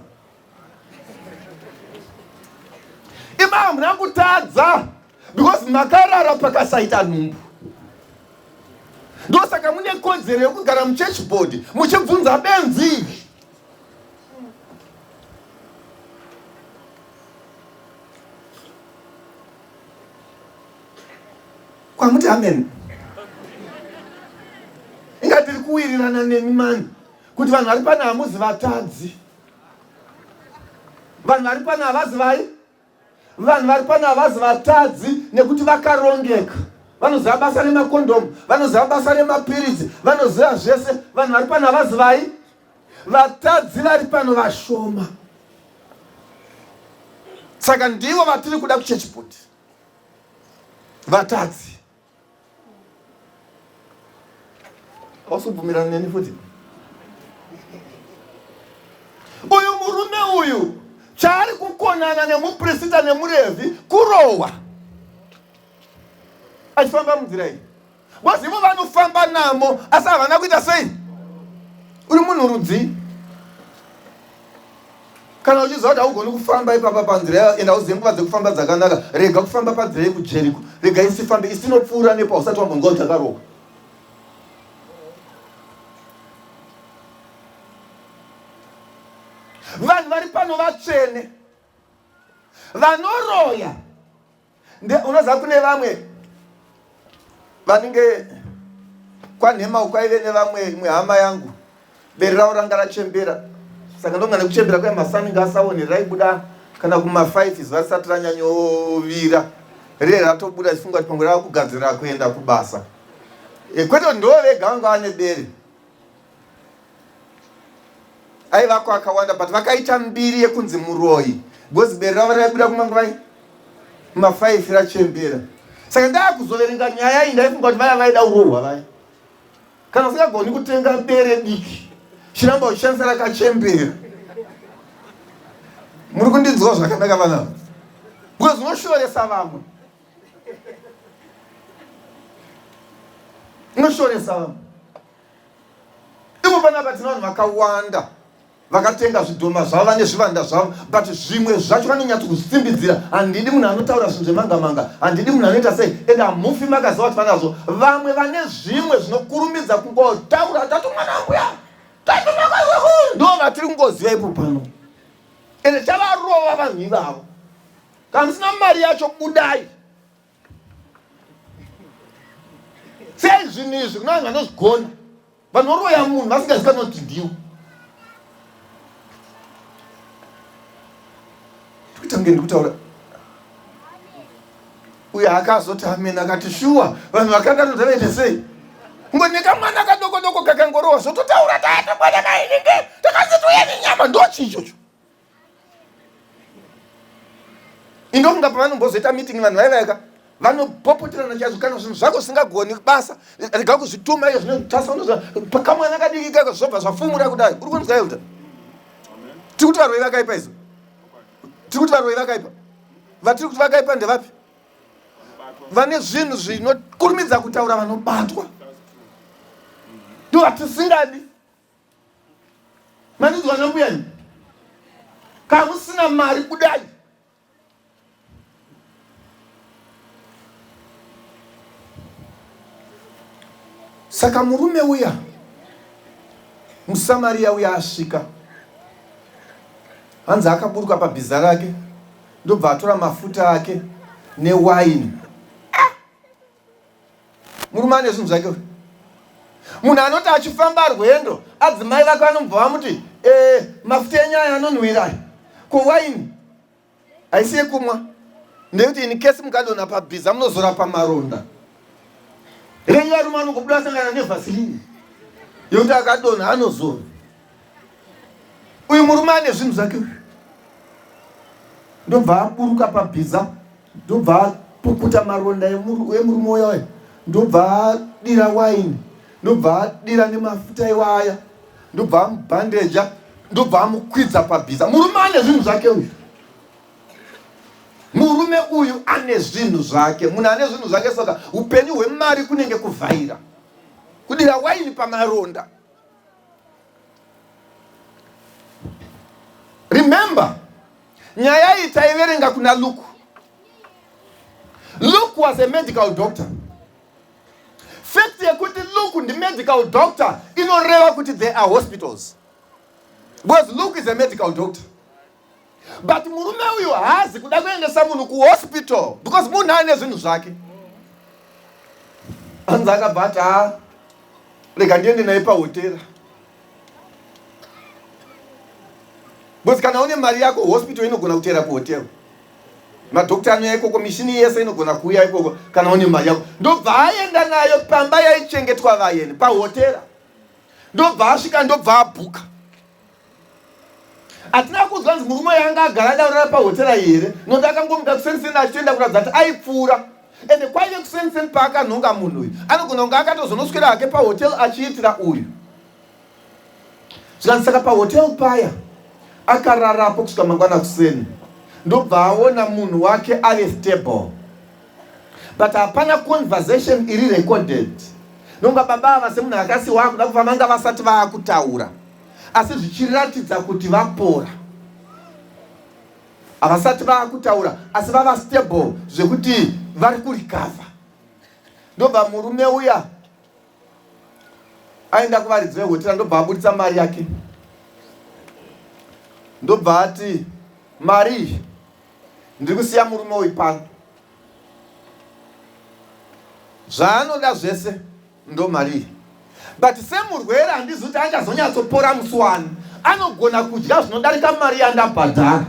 Speaker 8: Ima hamuna kutadza because makarara pakasaita nhumbu. Ndosaka mune kodzero yekugara muchurch board muchibvunza benzi. Kwamuti amen. Inga tiri kuwirirana nemi mani kuti vanhu vari pano hamuzi vatadzi. Vanhu vari pano havazi vai Vanhu vari pano havazi vatadzi nekuti vakarongeka. Vanoziva basa remakondomu, vanoziva basa remapiritsi, vanoziva zvese. Vanhu vari pano havazi vai vatadzi, vari pano vashoma. Saka ndivo vatiri kuda kuchechi bhodi, vatadzi. Hausi kubvumirana neni futi? Uyu murume uyu chaari kukonana nemuprista nemurevhi kurohwa achifamba munzira iyi because ivo vanofamba namo asi havana kuita sei? Uri munhu rudzii? Kana uchiziva kuti haugoni kufamba ipapa panzira ende hauzive nguva dzekufamba dzakanaka, rega kufamba panzira yekuJeriko. Rega isifambe isinopfuura nepo hausati wambonzwa kuti takarohwa. Vanhu vari pano vatsvene vanoroya. Unoziva kune vamwe vanenge kwanhema kwaive nevamwe imwe hama yangu bere ravo ranga rachembera saka ndonga nekuchembera kuya masanenge asaone raibuda kana kuma5 zuva risati ranyanyovira riye ratobuda chifunga kuti pamwe rava kugadzirira kuenda kubasa e, kwete kuti ndivo vega vanga vane bere aivako akawanda but vakaita mbiri yekunzi muroyi because bere ravo raibuda kumanguvai mafaifi rachembera saka ndaakuzoverenga nyaya iyi ndaifunga kuti vaya vaida urohwa vaya kana usingagoni kutenga bere diki chiramba uchishandisa rakachembera muri kundinzwa zvakanaka vana because unoshoresa vamwe unoshoresa vamwe Ivo panapa tine vanhu vakawanda vakatenga zvidhoma zvavo vane zvivanda zvavo but zvimwe zvacho vanonyatso kuzvitsimbidzira handidi munhu anotaura zvinhu zvemanga manga handidi munhu anoita sei and hamufi makaziva kuti vanazvo vamwe vane zvimwe zvinokurumidza kungotaura tatu mwana ambuya tatu ndo vatiri kungoziva ipo pano ende chavarova vanhu ivavo kana musina mari yacho budai Sei zvinhu izvi kuna vanhu vanozvigona vanoroya munhu vasingazikanwa kuti ndiwo tikuita kunge ndikutaura uyo akazoti amen akati shuwa vanhu vakadaro ndavaite sei ngoneka mwana kadoko doko kakangorowa zvototaura tata mwana kainenge takazotouya nenyama ndochii ichocho Indofunga pavanombozoita meeting vanhu vaivaika vanopopoterana chaizvo kana zvinhu zvako zvisingagoni basa rega kuzvituma iyo zvinotasa unokamwana kadiki kako zvobva zvafumura kudai uri kunzwa elda tiri kuti varoi vakaipa izvo tiri kuti varoi vakaipa vatiri kuti vakaipa ndevapi vane zvinhu zvinokurumidza kutaura vanobatwa ndo vatisingadi Mandinzwa nambuya ini? Kana musina mari budai. Saka murume uya muSamaria uya asvika, hanzi akaburuka pabhiza rake ndobva atora mafuta ake newaini. Murume ane zvinhu zvake uyu. Munhu anoti achifamba rwendo adzimai vake vanomubva vamuti e, mafuta enyu aya anonhuwira aya ko waini haisi yekumwa ndeyekuti in case mukadonha pabhiza munozora pamaronda renyu varume vanongobuda asangana nevaseline yekuti akadonha anozora uyu murume ane zvinhu zvake uyu ndobva aburuka pabhiza ndobva apukuta maronda emurume uya uya ndobva adira waini ndobva adira nemafuta iwaya ndobva amubhandeja ndobva amukwidza pabhiza murume ane zvinhu zvake uyu murume uyu ane zvinhu zvake munhu ane zvinhu zvake saka upenyu hwemari kunenge kuvhaira kudira waini pamaronda Remember, nyaya iyi taiverenga kuna Luke. Luke was a medical doctor. Fact yekuti Luke ndi medical doctor inoreva kuti there are hospitals. Because Luke is a medical doctor. But murume uyu haazi kuda kuendesa munhu kuhospital because munhu ane zvinhu zvake. Anzi akabva ati haa rega ndiende naye pahotera. Because kana une mari yako hospital inogona kuteera kuhotel. Madhokta anouya ikoko, mishini yese inogona kuuya ikoko kana une mari yako. Ndobva aenda nayo pamba yaichengetwa vayeni pahotera. Ndobva asvika ndobva abhuka. Hatina kunzwa nzi murume uyo anga agara adaurara pahotera iyi here nokuti akangomuka kuseniseni achitoenda kuratidza kuti aipfuura ende kwaive kuseniseni paakanhonga munhu uyu anogona kunge akatozonoswera hake pahotel achiitira uyu zvikanzi saka pahotel paya akararapo kusvika mangwana kuseni ndobva aona munhu wake ave stable but hapana conversation iri recorded nonga baba ava semunhu akasiwa akuda kufa vanga vasati vaakutaura asi zvichiratidza kuti vapora havasati vaakutaura asi vava stable zvekuti vari kurikavha ndobva murume uya aenda kuvaridzi vehotera ndobva aburitsa mari yake ndobva ati mari iyi ndiri kusiya murume uyu pano zvaanoda zvese ndo mari iyi but semurwere handizi kuti achazonyatsopora musi wani anogona kudya zvinodarika mari yandabhadhara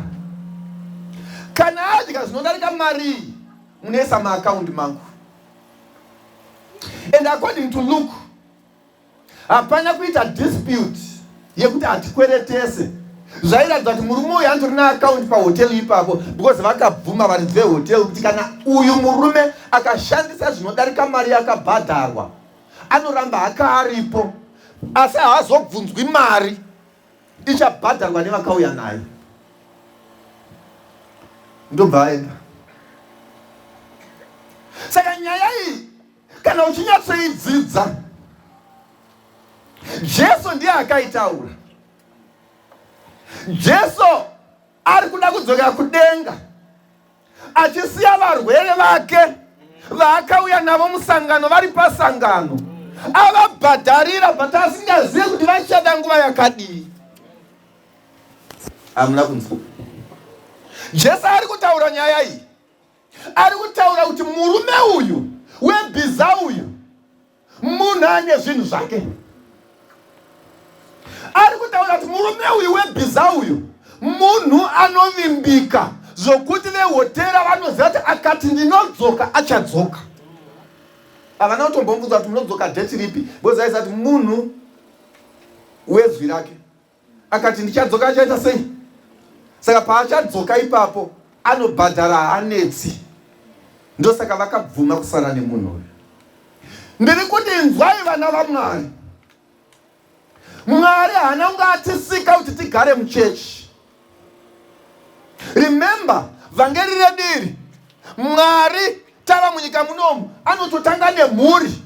Speaker 8: kana adya zvinodarika mari iyi munoisa maakaundi mangu and according to Luke hapana kuita dispute yekuti hatikweretese zvairatidza kuti murume uyu antori neakaundi pahoteri ipapo because vakabvuma varidzi vehoteri kuti kana uyu murume akashandisa zvinodarika mari yakabhadharwa anoramba hake aripo asi haazobvunzwi mari ichabhadharwa nevakauya naye ndobva aenda saka nyaya iyi kana uchinyatsoidzidza jesu ndiye akaitaura jesu ari kuda kudzokera kudenga achisiya varwere vake vaakauya navo musangano vari pasangano avabhadharira but asingazive kuti vachada nguva yakadii hamuna kunzwa jesu ari kutaura nyaya iyi ari kutaura kuti murume uyu webhiza uyu munhu ane zvinhu zvake ari kutaura kuti murume uyu webhiza uyu munhu anovimbika zvokuti vehotera vanoziva kuti akati ndinodzoka achadzoka havana kutombomubvunza kuti munodzoka dheti ripi because aiziva kuti munhu wezwi rake akati ndichadzoka achaita sei saka paachadzoka ipapo anobhadhara haanetsi ndosaka vakabvuma kusara nemunhu uyu ndiri kuti inzwai vana vamwari mwari haana kunge atisika kuti tigare muchechi remember vhangeri redu iri mwari tava munyika munomu anototanga nemhuri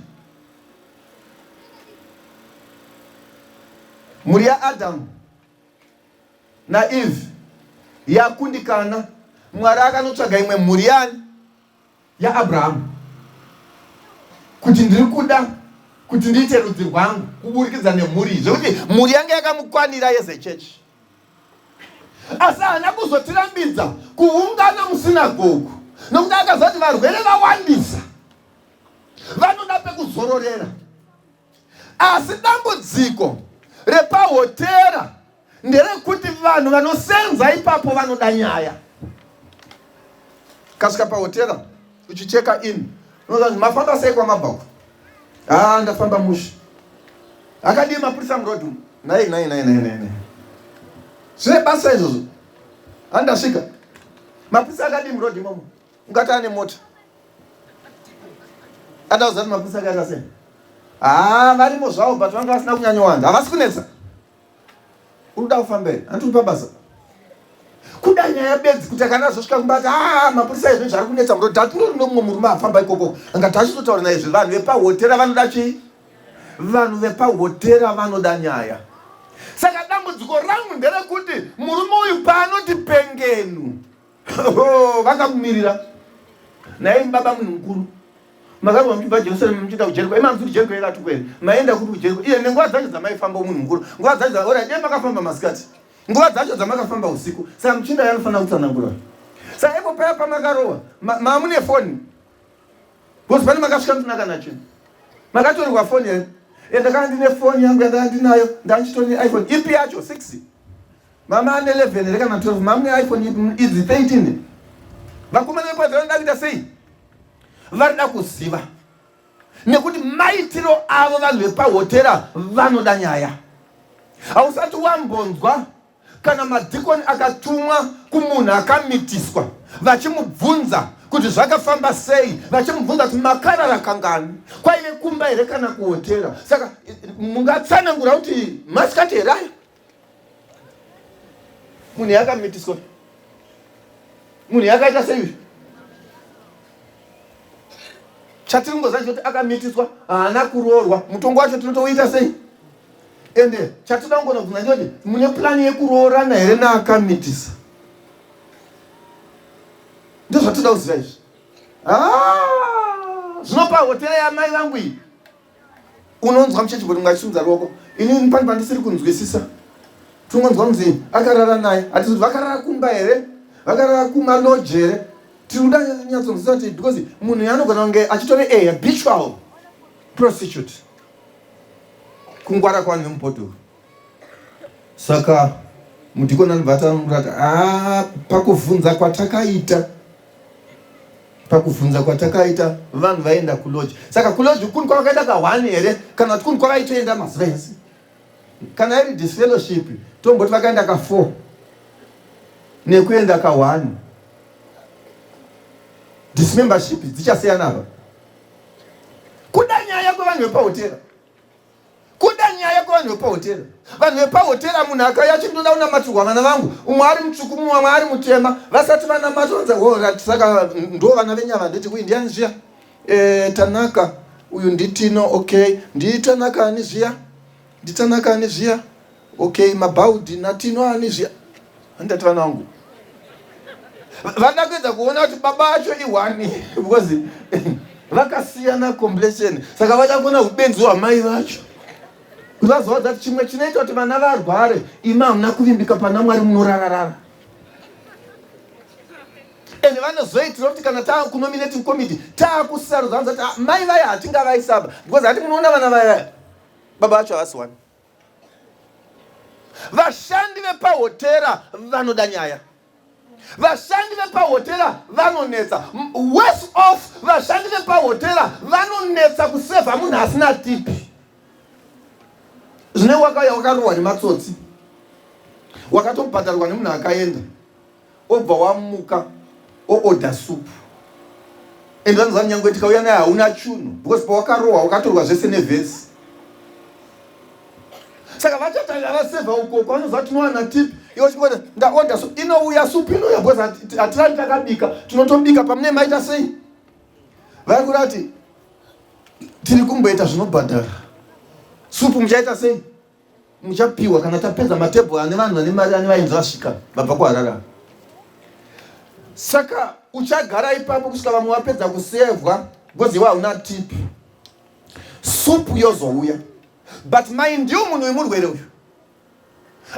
Speaker 8: Mhuri yaAdhamu naEvhe yakundikana, Mwari akanotsvaga imwe mhuri yani? YaAbrahamu. Kuti ndiri kuda kuti ndiite rudzi rwangu kuburikidza nemhuri iyi, zvekuti mhuri yange yakamukwanira as a church. Asi haana kuzotirambidza kuungana musinagogu nokuti akaziva kuti varwere vawandisa vanoda pekuzororera. Asi dambudziko repahotera nderekuti vanhu vanosenza ipapo vanoda nyaya. Kasvika pahotera uchicheka in unoza mafamba sei kwamabva uko? Ah, ndafamba mushe. Akadii mapurisa muroad umu? Nhai nhai nhai nhai nhai. Zvine basa izvozvo. Handasvika. Mapurisa akadii muroad imomo? Ungati ane mota. Atauza kuti mapurisa akaita sei? Haa varimo zvavo but vanga vasina kunyanyowanda. Havasi kunetsa. Unoda kufamba here? Hanti uri pabasa. Kuda nyaya bedzi kuti akana azosvika kumba ati haa mapurisa izvo zvari kunetsa muroad. Hatinori nomumwe murume afamba ikoko. Angati achitotaura naye zve vanhu vepahotera vanoda chii? Vanhu vepahotera vanoda nyaya. Saka dambudziko rangu nderekuti murume uyu paanoti pengenu Oh, vakakumirira naye baba munhu mukuru makarwa muchibva Jerusalem muchienda kuJeriko imi hamusi kuJeriko yakatukwa here maienda kupi kuJeriko iye nenguva dzacho dzamaifamba munhu mukuru nguva dzacho ora dai makafamba masikati nguva dzacho dzamakafamba usiku saka muchinda yanofanira kutsanangura saka ipo paya pamakarohwa mamune foni because pane makasvika musina kana chinhu makatorerwa foni here ndakanga ndine foni yangu yandanga ndinayo ndandichitori neiphone ipi yacho 6. Mama ane 11 here kana 12? Mama ne iPhone idzi 13. Vakomana vepadzi vanoda kuita sei? Varida kuziva. Nekuti maitiro avo vanhu vepahotera vanoda nyaya. Hausati wambonzwa kana madhikoni akatumwa kumunhu akamitiswa vachimubvunza kuti zvakafamba sei, vachimubvunza kuti makarara kangani, kwaive kumba here kana kuhotera. Saka mungatsanangura kuti masikati here ayo? Munhu yakamitiswa, munhu yakaita sei? Chatiri kungoziva chekuti akamitiswa, haana kuroorwa. Mutongo wacho tinotouita sei? Ende chatinoda kungona kubvunza ndechekuti mune plani yekuroorana here naakamitisa? Ndozvatinoda kuziva izvi. Ah, zvinopa hotera yamai vangu iyi. Unonzwa muchechi kuti mungachimudza ruoko. Ini pane pandisiri kunzwisisa. Tinongonzwa kunzi akarara naye. Hatisi kuti vakarara kumba here? Vakarara kumaloji here? Tiri kuda nyatsonzwisisa kuti because munhu anogona kunge achitori a habitual prostitute. Kungwara kwavanhu vemubhodhoro. Saka mudhikoni anobva atangura kuti ah, pakuvhunza kwatakaita pakuvhunza kwatakaita vanhu vaienda kuloji. Saka kuloji kuni kwavakaenda kahwani here kana kuti kuni kwavaitoenda mazuva ese? Kana iri disfellowship tomboti vakaenda ka4 nekuenda ka1 dismembership dzichasiyana apa. Kuda nyaya kwevanhu vepahotera. Kuda nyaya kwevanhu vepahotera. Vanhu vepahotera munhu akauya achiti ndoda kunamatirwa vana vangu, umwe ari mutsvuku mumwe ari mutema, vasati vanamatwa vanzi oh, right, saka ndo vana venyava nditi uyu ndiani zviya? E, Tanaka uyu ndiTino, okay, ndiTanaka ani zviya? NdiTanaka ani zviya? Okay, Mabaudi naTino ani zviya? Handati vana vangu vada kuedza kuona kuti baba acho ihwani because vakasiyana complexion, saka vada kuona ubenzi hwamai vacho kuti vazovaudza kuti chimwe chinoita kuti vana varware, imi hamuna kuvimbika pana Mwari, munorararara. Ende vanozoitira kuti kana taakunominating committee taakusarudza vanozati ah, mai vaya hatingavaisaba because hati munoona vana vaya baba vacho havasi wani. Vashandi vepahotera vanoda nyaya. Vashandi vepahotera vanonetsa. Worse off, vashandi vepahotera vanonetsa kusevha munhu asina tipi. Zvine wakauya wakarohwa nematsotsi, wakatobhadharwa nemunhu akaenda, obva wamuka oorder soup and vanoziva nyangwe tikauya naye hauna chunhu because pawakarohwa wakatorwa zvese nevhesi. Saka vachatarira vasevha uko kwavanoziva tinowana tip iwo chingoti ndaorder soup, inouya soup inouya because hatirari takabika, tinotobika pamune maita sei. Vari kuda kuti tiri kumboita zvinobhadhara supu, muchaita sei? Muchapiwa kana tapedza matebho ane vanhu vane mari ane vaenzi vasvika vabva kuHarare. Saka uchagara ipapo kusvika vamwe vapedza kusevhwa because iwe hauna tip. Supu yozouya, but mind you, munhu wemurwere uyu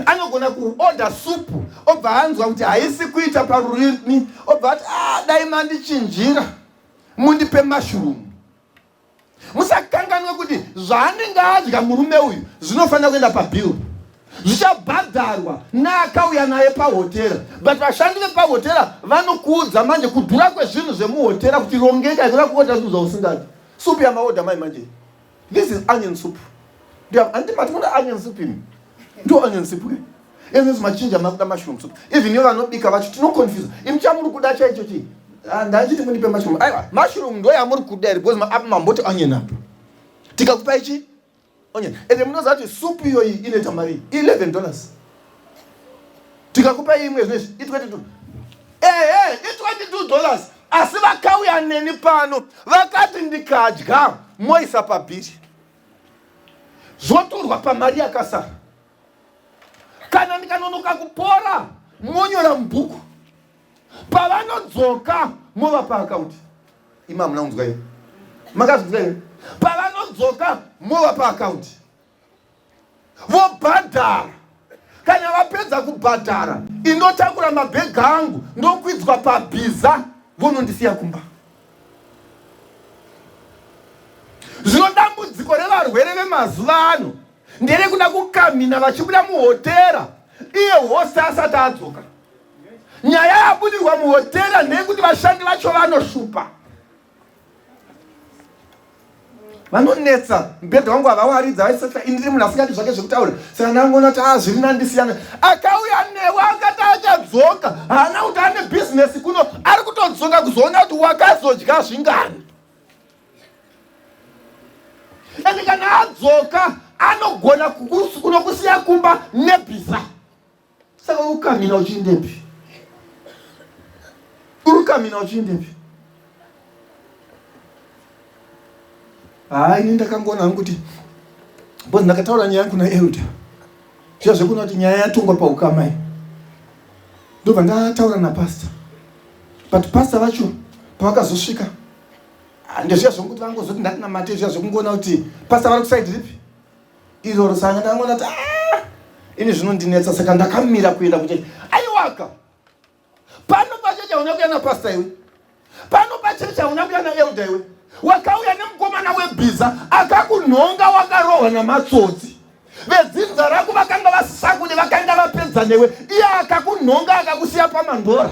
Speaker 8: anogona kuorder supu obva anzwa kuti haisi kuita parurimi, obva ati ah, dai mandichinjira mundipe mushroom. Musakanganwe kuti zvaanenge adya murume uyu zvinofanira kuenda pabill, zvichabhadharwa neakauya naye pahotera. But vashandi vepahotera vanokuudza manje kudhura kwezvinhu zvemuhotera kuti rongeka, ikuda kuodha zvinhu zvausingadi. Supu yamaodha mai manje, this is onion soup. Handiti mati munoda onion soup imi? Ndo onion soup ke. Izvi machinja makuda mushroom soup. Even yo vanobika vacho tinoconfuse. Imi chamuri kuda chaicho chii? Ah, ndachiti mundipe mushroom. Aiwa, mushroom ndo yamuri kuda here because apa mamboti onion apa. Tikakupa ichi onion. Ende munoziva kuti soup iyoyi inoita mari $11. Tikakupa imwe zvinezvi i22. Ehe, i$22. Asi vakauya neni pano vakati ndikadya moisa pabhiri. Zvotorwa pamari yakasara. Kana ndikanonoka kupora monyora mubhuku. Pavanodzoka movapa akaunti. Imi hamuna kunzwa here? Makazvinzwa here? Pavanodzoka movapa akaunti. Vobhadhara. Kana vapedza kubhadhara, indotakura mabhegi angu ndokwidzwa pabhiza vonondisiya kumba. Zvino dambudziko revarwere vemazuva ano nderekuda kukamhina vachibuda muhotera. iye hosi asati adzoka. Nyaya yabudirwa muhotera ndeyekuti vashandi vacho vanoshupa. Vanonetsa mubhedha wangu havawaridza vaisata ini ndiri munhu asingadi zvake zvekutaura saka ndangoona kuti ah zviri nani ndisiyana. Akauya newe akati achadzoka haana kuti ane bhizinesi kuno ari kutodzoka kuzoona kuti wakazodya zvingani. Ende kana adzoka anogona kunokusiya kumba nebhiza. Saka uri kukamhina uchiindepi? Uri kukamhina uchiindepi? Haa ini ndakangoona hangu kuti because ndakataura nyaya yangu naelder zviya zvekuona kuti nyaya yatongwa paukama iyi ndobva ndataura napastor but pastor vacho pavakazosvika ndezviya zvokuti vangozoti ndatinamate zviya zvekungoona kuti pastor vari kusaidi ripi iroro saka ndakangoona kuti ah, ini zvinondinetsa saka ndakamira kuenda kuchechi aiwaka pano pachechi hauna kuya napasta iwe pano pachechi hauna kuya naelda iwe wakauya nemukomana webhiza akakunhonga wakarohwa namatsotsi vedzinza rako vakanga vasisakudi vakanga vapedza newe iye akakunhonga akakusiya pamandora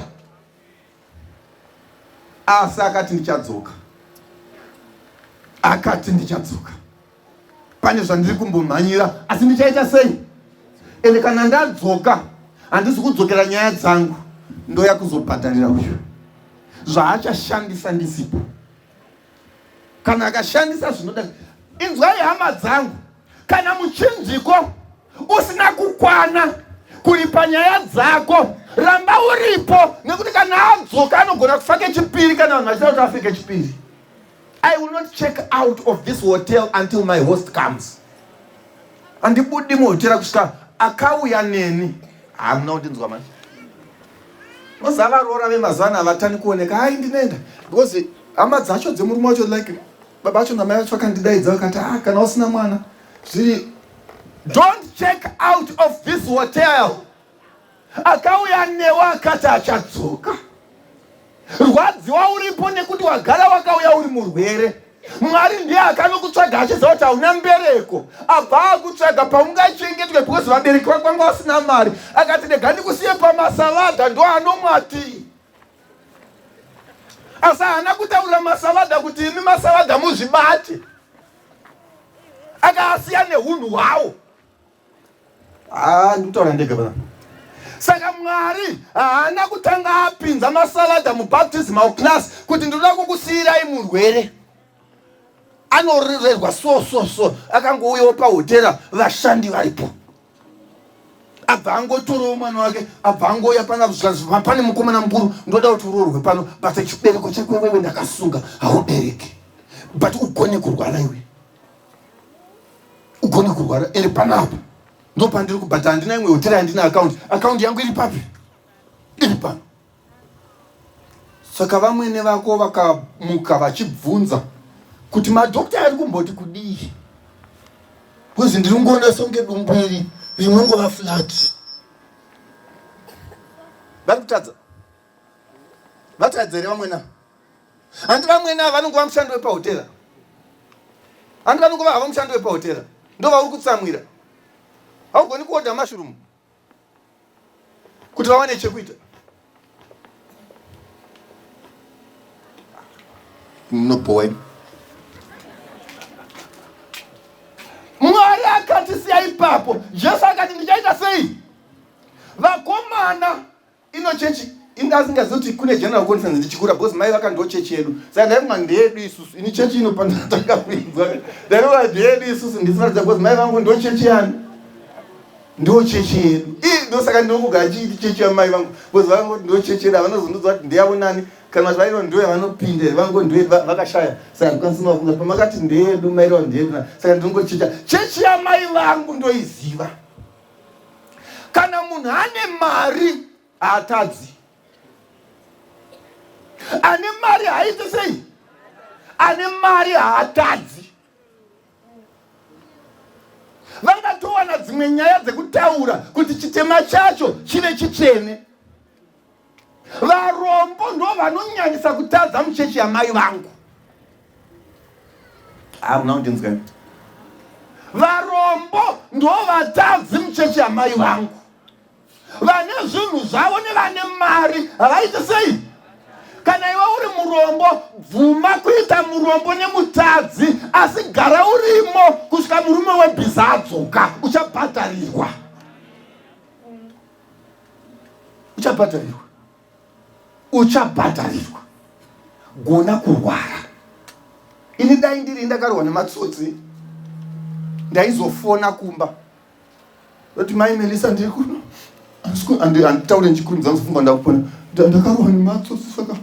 Speaker 8: asi akati ndichadzoka akati ndichadzoka pane zvandiri kumbomhanyira asi ndichaita sei ende kana ndadzoka handisi kudzokera nyaya dzangu ndoya kuzobhadharira uyu zvaachashandisa ndisipo kana akashandisa zvinoda inzwai hama dzangu kana muchinjiko usina kukwana kuripa nyaya dzako ramba uripo nekuti kana adzoka anogona kufa kechipiri kana vanhu vachida kuti afe kechipiri i will not check out of this hotel until my host comes handibudi muhotera kusvika akauya neni hamuna kundinzwa manje moziva varoora vemazuva ano havatani kuoneka hai ndinoenda because hama dzacho dzemurume wacho like baba vacho namai vacho vakandidaidza vakati ah kana usina mwana zviri don't check out of this hotel akauya newe akati achadzoka rwadziwa uripo nekuti wagara wakauya uri murwere mwari ndiye akanokutsvaga achiziva kuti hauna mbereko abva akutsvaga paungachengetwe because vabereki vako vanga vasina mari akati rega ndikusiye pamasavadha ndo anomwati asi haana kutaurira masavadha kuti imi masavadha muzvibate akaasiya nehunhu hwawo Ah, ndikutaura ndega pana. Saka Mwari haana kutanga apinza masalada mubaptismal class kuti ndinoda kukusiyirai murwere anorerwa so so so akangouyawo pahotera vashandi varipo abva angotorawo mwana wake abva angouya pana pane mukomana mukuru ndoda kuti uroorwe pano but chibereko chako iwewe ndakasunga haubereki but ugone kurwara iwe ugone kurwara ende panapa ndopandiri kubhadhara handina imwe hotera yandina akaunti akaunti yangu iri papi iri pano saka vamwene vako vakamuka vachibvunza kuti madhokta ari kumboti kudii bcause ndiri kungoona songe dumbu iri rinongova flat vari kutadza vatadza here vamwene ava handi vamwene ava vanongova mushandi wepahotera handi vanongova havo mushandi wepahotera ndovauri kutsamwira haugoni kuodha mushroom kuti vawane chekuita munobhowa imi mwari akatisiya ipapo jesu akati ndichaita sei vakomana Ino chechi inga asingazivi kuti kune general conference ndichikura because mai vaka ndo chechi yedu saka ndaifunga ndeyedu isusu ini chechi ino pandatanga kuinzwa ndaifunga ndeyedu isusu ndisina because mai vangu ndo chechi yani ndo chechi yedu ii ndosaka ndinokugara chiiti chechi yamai vangu because vangu ndo chechi yedu havanozondiudza kuti ndeyavo nani kana kuti vairo ndiyo yavanopinda here vangu ndiyo vakashaya saka ndikwanisa mafunga pamakati ndeyedu maireva ndeyedu saka ndinongochecha chechi yamai vangu ndoiziva Kana munhu ane mari haatadzi. Ane mari haaite sei? Ane mari haatadzi. Vangatowana dzimwe nyaya dzekutaura kuti chitema chacho chive chitsvene. Varombo ndo vanonyanyisa kutadza muchechi yamai vangu. Hamuna kundinzwa. Varombo ndo vatadzi muchechi yamai vangu. Vane zvinhu zvavo nevane mari havaiti sei? Kana iwe uri murombo, bvuma kuita murombo nemutadzi, asi gara urimo kusvika murume webhiza adzoka. Uchabhadharirwa, uchabhadharirwa, uchabhadharirwa. Gona kurwara. Ini dai ndiri ndakarohwa nematsotsi, ndaizofona kumba Ndoti mai Melissa ndiri kuno. Handitaure ndichikurumidza kufunga ndakupona. Ndakarohwa nematsotsi saka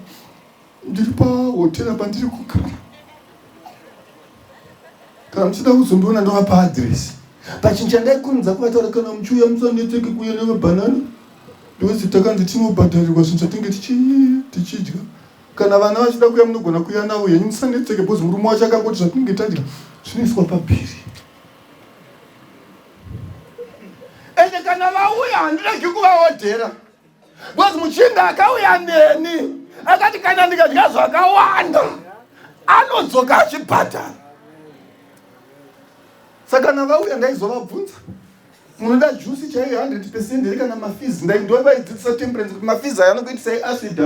Speaker 8: ndiri pahotera pandiri kugara. Kana muchida kuzondiona ndovapa address. Pachinhu chandaikurumidza kuvataura kana muchiuya musanetseke kuuya nemabhanana because takanzi tinobhadharirwa zvinhu zvatinenge tichidya. Kana vana vachida kuuya munogona kuuya navo henyu musanetseke because murume wacho akangoti zvatinenge tadya zvinoiswa pabhiri. Ende kana vauya handiregi kuvaodhera because muchinda akauya neni akati kana ndikadya zvakawanda anodzoka achibhadhara. Saka kana vauya ndaizovabvunza munoda juice chaiyo 100 percent here kana mafizi ndovaidzidzisa temperance kuti mafizi aya anokuitisai acid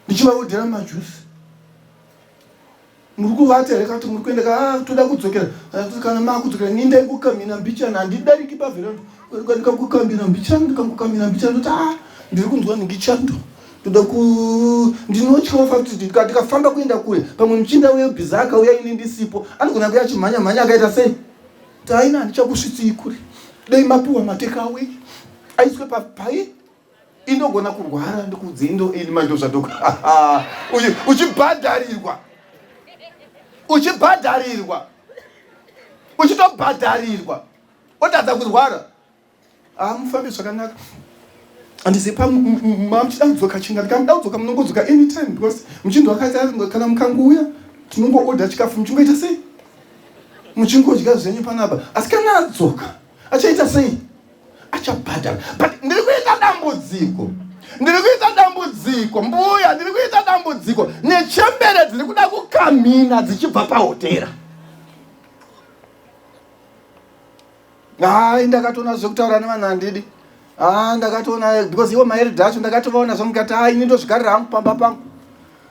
Speaker 8: ndichivaodhera majuice. Muri kuvata here kana kuti muri kuenda ka ah, toda kudzokera ah, kana makudzokera ini ndaingokamhina mbichana handidariki paveranda ndikangokambira mbichana ndikangokamhina mbichana ndoti ah ndiri kunzwa nhingi chando ndoda ku ndinotyawo fakuti ndikafamba kuenda kure pamwe muchinda uye bhiza akauya ini ndisipo anogona kuya achimhanya mhanya akaita sei taina handichakusvitsii kure dei mapiwa matekawe aiswe papai Indogona kurwara ndikuudze indo ini manje ndozvadoka uchibhadharirwa uchibhadharirwa uchitobhadharirwa otadza kurwara ah mufambe zvakanaka handizivi pamuchida kudzoka chinga ndikamuda kudzoka munongodzoka anytime because muchinzi wakati kana mukangouya tinongooda chikafu muchingoita sei muchingodya zvenyu panapa asi kana adzoka achaita sei achabhadhara but ndiri kuita dambudziko ndiri kuita dambudziko mbuya ndiri kuita dambudziko nechembere dziri kuda kukamhina dzichibva pahotera hai ndakatoona zvekutaura nevanhu handidi ah ndakatoona because iwo maerida acho ndakatovaona zvangu ndikati hai ini ndozvigarira hangu pamba pangu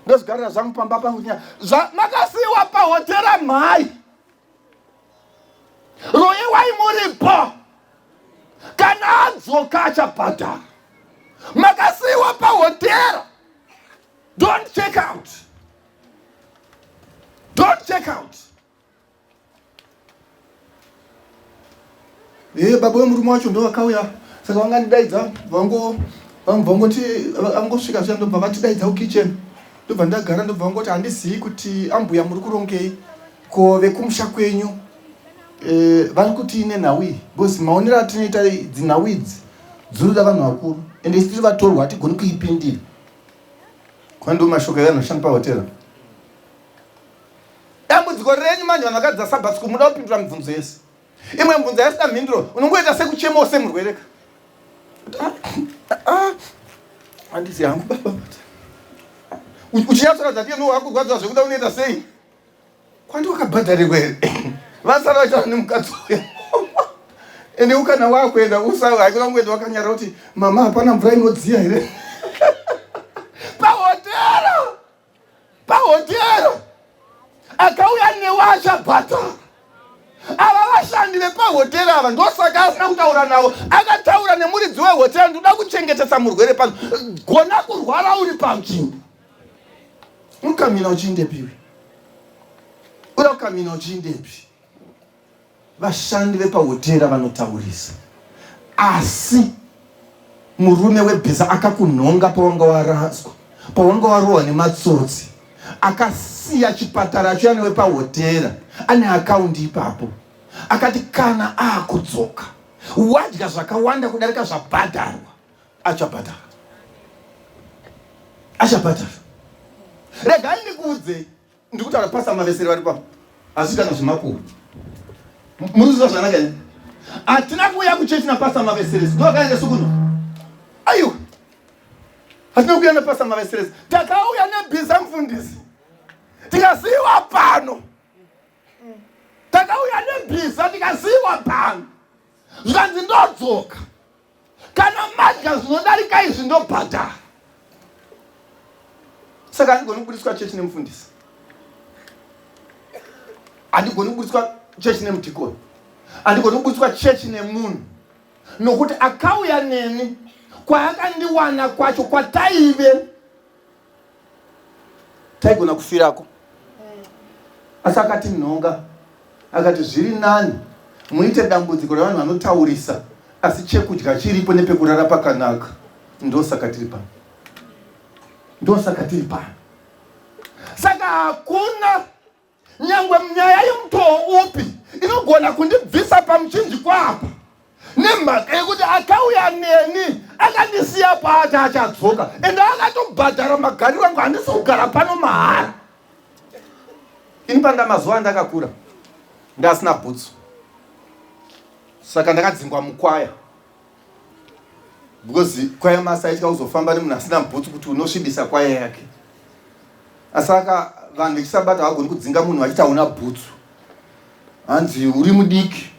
Speaker 8: ndozvigarira zvangu pamba pangu makasiiwa pahotera mhai Royewai muripo kana adzoka achabhadhara. Makasiiwa pahotera. Don't check out. Don't check out. Eh, baba wemurume wacho ndo vakauya saka vangandidaidza vango vangoti vangosvika zviya ndobva vatidaidza kukitchen ndobva ndagara ndobva vangoti handizivi kuti ambuya muri kurongei Ko vekumusha kwenyu eh, vari kutii nenhau iyi because maonero atinoita dzinhau idzi dzinoda vanhu vakuru ende isu tiri vatorwa hatigoni kuipindira kwando mashoko evanhu vashanda pahotera dambudziko renyu manje vanhu vakadzidza sabbath school muda kupindura mibvunzo yese imwe mibvunzo yaisina mhinduro unongoita sekuchemawo semurwereka handizi hangu baba uchinyatsoratidza kuti wakurwadziwa zvekuda unoita sei Kwandi wakabhadharirwa here? Vasara vachitaura nemukadzi uya. Ende ukana wakuenda usa haikona kungoenda wakanyara kuti mama hapana mvura inodziya here? Pahotera! Pahotera! Akauya newe achabhadhara. Ava vashandi vepahotera ava ndosaka asina kutaura navo. Akataura nemuridzi wehotera ndoda kuchengetesa murwere pano. Gona kurwara uri panzvimbo. Ukamira uchiindepi iwe? Uda kukamira uchiindepi? Vashandi vepahotera vanotaurisa, asi murume webhiza akakunhonga pawanga waraswa, pawanga warohwa nematsotsi, akasiya chipatara chiya newepahotera ane akaundi ipapo, akati kana akudzoka wadya zvakawanda kudarika zvabhadharwa achabhadhara achabhadhara regai ndikuudzei ndiri kutaura pasa maveseri vari pano asi kana zvemakuhwa munoziva zvakanaka here hatina kuuya kuchechi napasa maveseresi ndovakaenda sukuno aiwa hatina kuuya napasa maveseresi takauya nebhiza mufundisi tikasiiwa pano takauya nebhiza tikasiiwa pano zvikanzi ndodzoka. Kana madya zvinodarika izvi ndobhadhara. Saka handigoni kubudiswa chechi nemufundisi, handigoni kubudiswa chechi nemudhikoni, handigoni kubudiswa chechi nemunhu, nokuti akauya neni kwaakandiwana kwacho kwataive taigona kufirako, asi akatinhonga akati zviri nani muite dambudziko revanhu vanotaurisa asi chekudya chiripo nepekurara pakanaka. Ndosaka tiri pano, ndosaka tiri pano. Saka hakuna nyangwe nyaya yemutoo upi inogona kundibvisa pamuchinjikwa apa, nemhaka yekuti akauya neni akandisiya paati achadzoka, ende akatobhadhara magariro angu. Handisi kugara pano mahara ini. Panda mazuva andakakura ndasina bhutsu, saka ndakadzingwa mukwaya because kwaya masa aitya kuzofamba nemunhu asina bhutsu kuti unosvibisa kwaya yake. Asaka vanhu vechisabata havagoni kudzinga munhu vachiti hauna bhutsu, hanzi uri mudiki,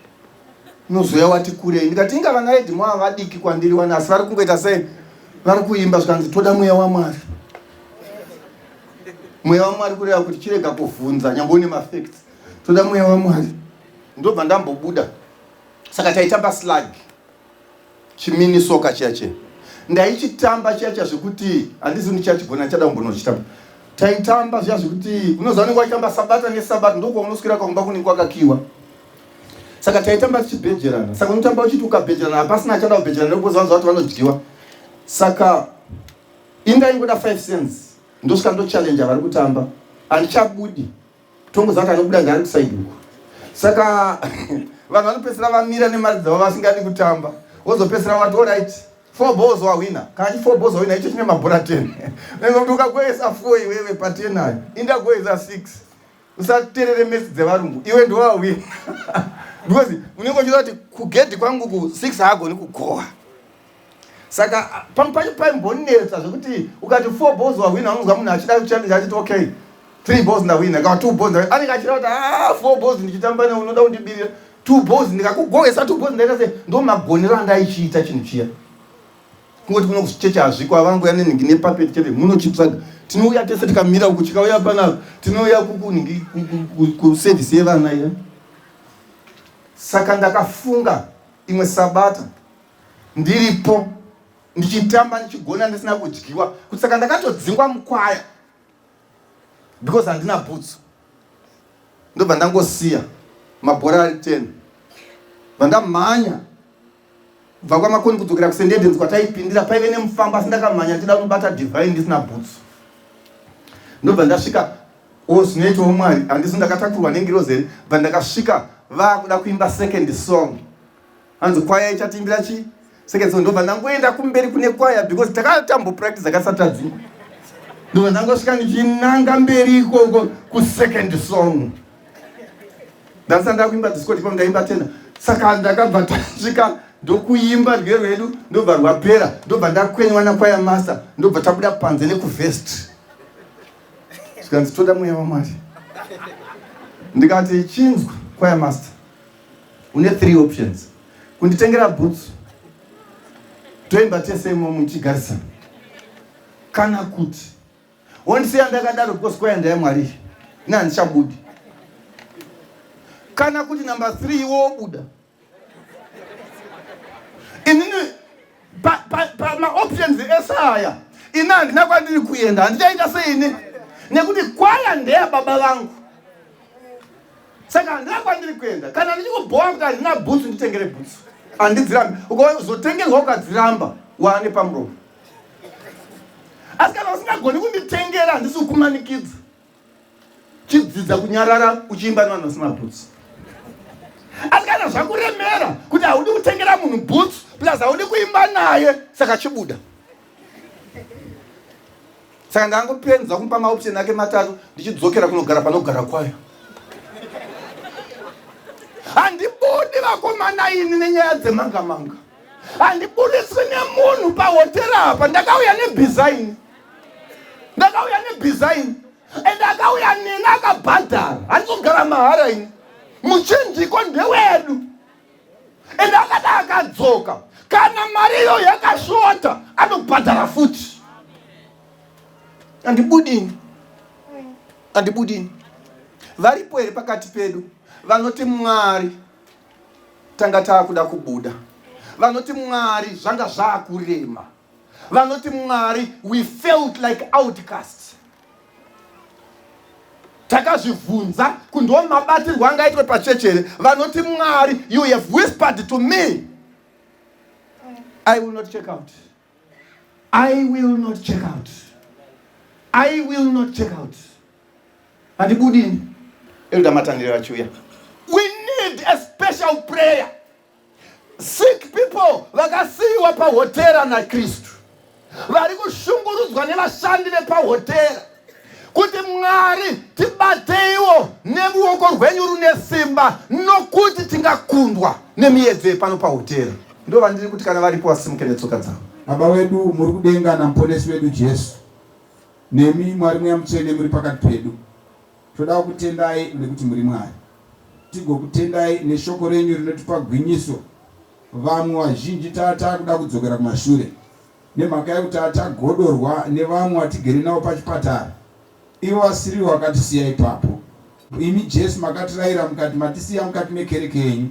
Speaker 8: unozoya wati kurei. Ndikati inga vana edimo ava vadiki kwandiri wani, asi vari kungoita sei, vari kuimba. Zvikanzi toda mweya waMwari. Mweya waMwari kureva kuti chirega kuvhunza nyangwe une mafacts, toda mweya waMwari. Ndobva ndambobuda. Saka taitamba slag, chimini soka chiya chiya, ndaichitamba chiya chiya zvekuti handizi ndichachigona, chada kumbonochitamba. Taitamba zviya zvekuti unoziva unenge waitamba sabata nesabata, ndokwaunoswira kakumba kunenge kwakakiwa. Saka taitamba tichibhejerana. Saka unotamba uchiti ukabhejerana hapasina achada kubhejerana nekuti vanhu vati vanodyiwa. Saka indaingoda 5 cents, ndosvika ndochallenja vari kutamba, handichabudi, tongoziva kuti anobuda ngaari kusaidi uko. Saka vanhu vanopedzisira vamira nemari dzavo vasingadi kutamba, wozopedzisira vati alright, 4 balls wahwina. Kana chi 4 balls wahwina, icho chine mabhora 10, unenge kuti ukagoesa 4 iwewe pa 10 ayo, indagoesa 6. Usaterere mesi dzevarungu, iwe ndowahwina, because unenge uchiziva kuti kugedhi kwangu ku 6 haagoni kugoha. Saka pamwe pacho paimbonetsa zvekuti ukati 4 balls wahwina, unonzwa munhu achida kuchallenge achiti okay, 3 balls ndahwina, kana 2 balls ndahwina. Anenge achida kuti ah, 4 balls ndichitamba ne unoda kundibirira 2 balls, ndikakugohesa 2 balls ndaita sei. Ndo magonero andaichiita chinhu chiya. Kungoti kuno kuchechi hazviko, avanguya nenhingi nepapeti chete munochitsvaga. Tinouya tese tikamira uku, chikauya panapa tinouya kukunhingi kusevhisi yevana iya. Saka ndakafunga imwe sabata ndiripo ndichitamba ndichigona ndisina kudyiwa kuti saka ndakatodzingwa mukwaya because handina bhutsu. Ndobva ndangosiya mabhora ari 10, bva ndamhanya kubva kwaMakoni kudzokera kuSendedens kwataipindira. Paive nemufambo, asi ndakamhanya ndichida kunobata Divine ndisina bhutsu. Ndobva ndasvika, o zvinoitawo Mwari, handisi ndakatakurwa nengirozi here? Bva ndakasvika vakuda kuimba second song, hanzi kwaya ichatiimbira chi second song. Ndobva ndangoenda kumberi kune kwaya because takatambopractice akasati tadzingwa. Ndobva ndangosvika ndichinanga mberi ikoko kusecond song, ndasati ndakuimba disco tipo, ndaimba tena. Saka ndakabva tasvika ndokuimba rwiyo rwedu, ndobva rwapera, ndobva ndakwenywa nakwaya master, ndobva tabuda panze nekuvest. Zvikanzi toda mweya waMwari. Ndikati chinzwa kwaya master, une 3 options: kunditengera boots toimba tese imomo muchigarisana, kana kuti wondisiya ndakadaro because kwaya ndayamwari ine handichabudi, kana kuti number 3 iwe wobuda. Inini pamaoptions ese aya ini handina kwandiri kuenda, handichaita seini nekuti kwaya ndeyababa vangu. Saka handina kwandiri kuenda. Kana ndichikubhowa kuti handina bhutsu, nditengere bhutsu, handidzirambi. Ukazotengerwa ukadziramba, waane pamuromo. Asi kana usingagoni kunditengera, handisi kukumanikidza. Chidzidza kunyarara uchiimba nevanhu vasina bhutsu. Asi kana zvakuremera kuti haudi kutengera munhu bhutsu plus haudi kuimba naye, saka chibuda. Saka ndangopedza kumupa maoption ake matatu, ndichidzokera kunogara panogara kwayo. Handibudi vakomana ini nenyaya dzemanga manga, handibudiswi nemunhu pahotera apa. Ndakauya nebhiza ini, ndakauya nebhiza ini, and akauya neni akabhadhara. Handizogara mahara ini, muchinjiko ndewedu, and akada akadzoka. Kana mari iyo yakashota anobhadhara futi. Handibudini, handibudini. Varipo here pakati pedu vanoti Mwari tanga taakuda kubuda, vanoti Mwari zvanga zvaakurema, vanoti Mwari we felt like outcasts? Takazvibvunza kundiwo mabatirwo angaitwe pachechi here? Vanoti Mwari, you have whispered to me, I will not check out, I will not check out, I will not check out. Handibudini. Elder Matanire vachiuya. We need a special prayer. Sick people vakasiyiwa pahotera naKristu, vari kushungurudzwa nevashandi vepahotera, kuti Mwari tibateiwo neruoko rwenyu rune simba, nokuti tingakundwa nemiedzo yepano pahotera. Ndo vandiri kuti kana varipo vasimuke netsoka dzavo.
Speaker 10: Baba wedu muri kudenga naMuponesi wedu Jesu, nemi Mwari Mweya Mutsvene muri pakati pedu, toda kukutendai nekuti muri Mwari. Tigokutendai neshoko renyu rinotipa gwinyiso. Vamwe vazhinji taa takuda kudzokera kumashure nemhaka yekuti taa tagodorwa nevamwe vatigere navo pachipatara, ivo vasirivo vakatisiya ipapo. Imi Jesu makatirayira mukati matisiya mukati mekereke yenyu,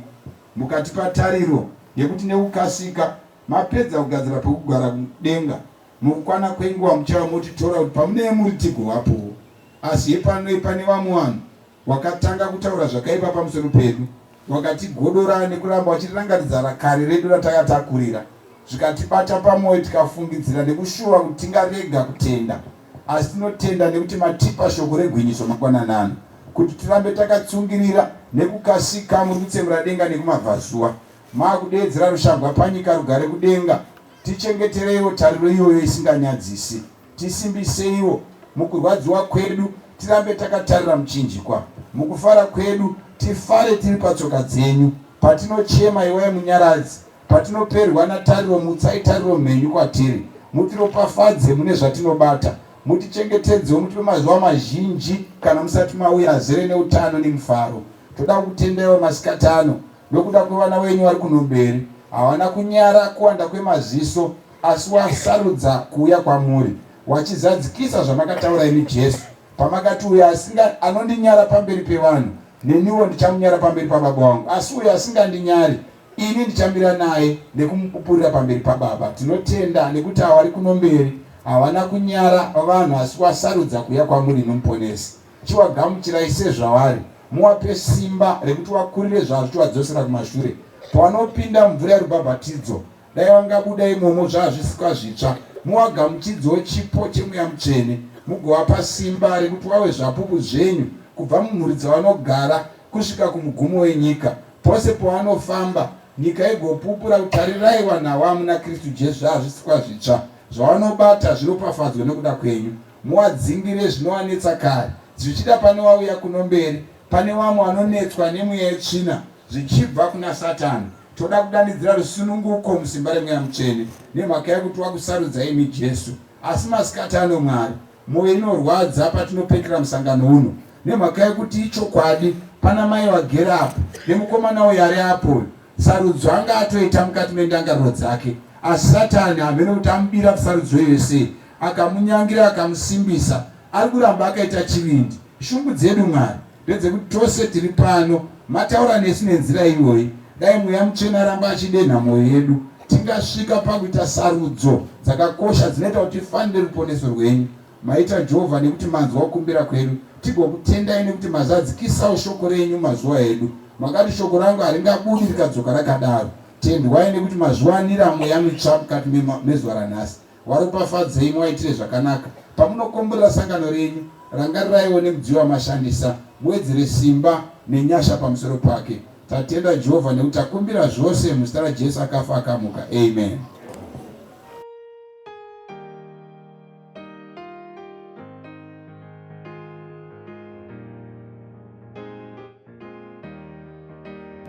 Speaker 10: mukatipa tariro yekuti nekukasika mapedza kugadzira pekugara kudenga, mukukwana kwenguva muchava motitora kuti pamunee muri tigovapowo. Asi hepanoi pane vamwe vanhu Wakatanga kutaura zvakaipa pamusoro pedu, wakatigodora nekuramba wachitirangaridza rakare redu ratakatakurira, zvikatibata pamoyo tikafungidzira nekushuva kuti tingarega kutenda. Asi tinotenda nekuti matipa shoko regwinyiso mangwanani ano, kuti tirambe takatsungirira nekukasika muri kutsemura denga nekumabvazuva, makudeedzera rushambwa panyika rugare kudenga. Tichengetereiwo tariro iyoyo isinganyadzisi. Tisimbiseiwo mukurwadziwa kwedu, tirambe takatarira muchinjikwa. Mukufara kwedu, tifare tiri patsoka dzenyu. Patinochema, iwai munyaradzi. Patinoperwa natariro, mutsai tariro mhenyu kwatiri. Mutiropafadze mune zvatinobata. Mutichengetedzewo, mutipe mazuva mazhinji kana musati mauya azere neutano nemufaro. Toda kukutendaiwo masikati ano nokuda kwevana wenyu vari kuno mberi. Havana kunyara kuwanda kwemaziso Asi wasarudza kuuya kwamuri, wachizadzikisa zvamakataura imi Jesu, pamakati, Uyo asinga anondinyara pamberi pevanhu, neniwo ndichamunyara pamberi paBaba wangu. Asi uyo asingandinyari ini, ndichamira naye nekumupupurira pamberi paBaba. Tinotenda nekuti avo vari kuno mberi havana kunyara vanhu, asi wasarudza kuuya kwamuri imi Muponesi. Chiwagamuchirai sezvavari, muwape simba rekuti wakurire zvazvichiwadzosera kumashure pawanopinda mumvura yerubhabhatidzo. Dai vangabuda imomo zvazvisikwa zvitsva, muwagamuchidzewo chipo cheMweya Mutsvene, mugovapa simba rekuti wawe zvapupu zvenyu kubva mumhuri dzavanogara kusvika kumugumo wenyika. Pose pawanofamba, nyika igopupura kuti tarirai vanhu awa muna Kristu Jesu zvazvisikwa zvitsva. Zvawanobata zviropafadzwe nokuda kwenyu. Muwadzingire zvinowanetsa kare. Zvichida pane wauya kuno mberi, pane wamwe wanonetswa nemweya yetsvina zvichibva kuna Satani. Toda kudanidzira rusununguko musimba reMweya Mutsvene nemhaka yekuti wakusarudza imi Jesu. Asi masikati ano Mwari, moyo inorwadza patinopetera musangano uno nemhaka yekuti ichokwadi pana mai vagere apo nemukomana uyo ari apo uyo sarudzo anga atoita mukati mendangariro dzake, asi Satani hameno kuti amubira sarudzo iyoyo sei, akamunyangira akamusimbisa, ari kuramba akaita chivindi. Shungu dzedu Mwari ndedzekuti tose tiri pano mataura nesu nenzira iyoyi. Dai Mweya Mutsvene aramba achidenha mwoyo yedu, tingasvika pakuita sarudzo dzakakosha dzinoita kuti tifanire ruponeso rwenyu. Maita Jehovha nekuti manzwa kukumbira kwedu. Tigokutendai nekuti mazadzikisawo shoko renyu mazuva edu. Makati shoko rangu haringabudi rikadzoka rakadaro. Tendwai nekuti mazviwanira mweya mitsva mukati mezuva ranhasi. Waropafadzei muwaitire zvakanaka. Pamunokomborera sangano renyu, rangariraiwo nemudziyo wamashandisa, muwedzere simba nenyasha pamusoro pake. Tatenda Jehovha nekuti takumbira zvose muzita raJesu akafa akamuka. Amen.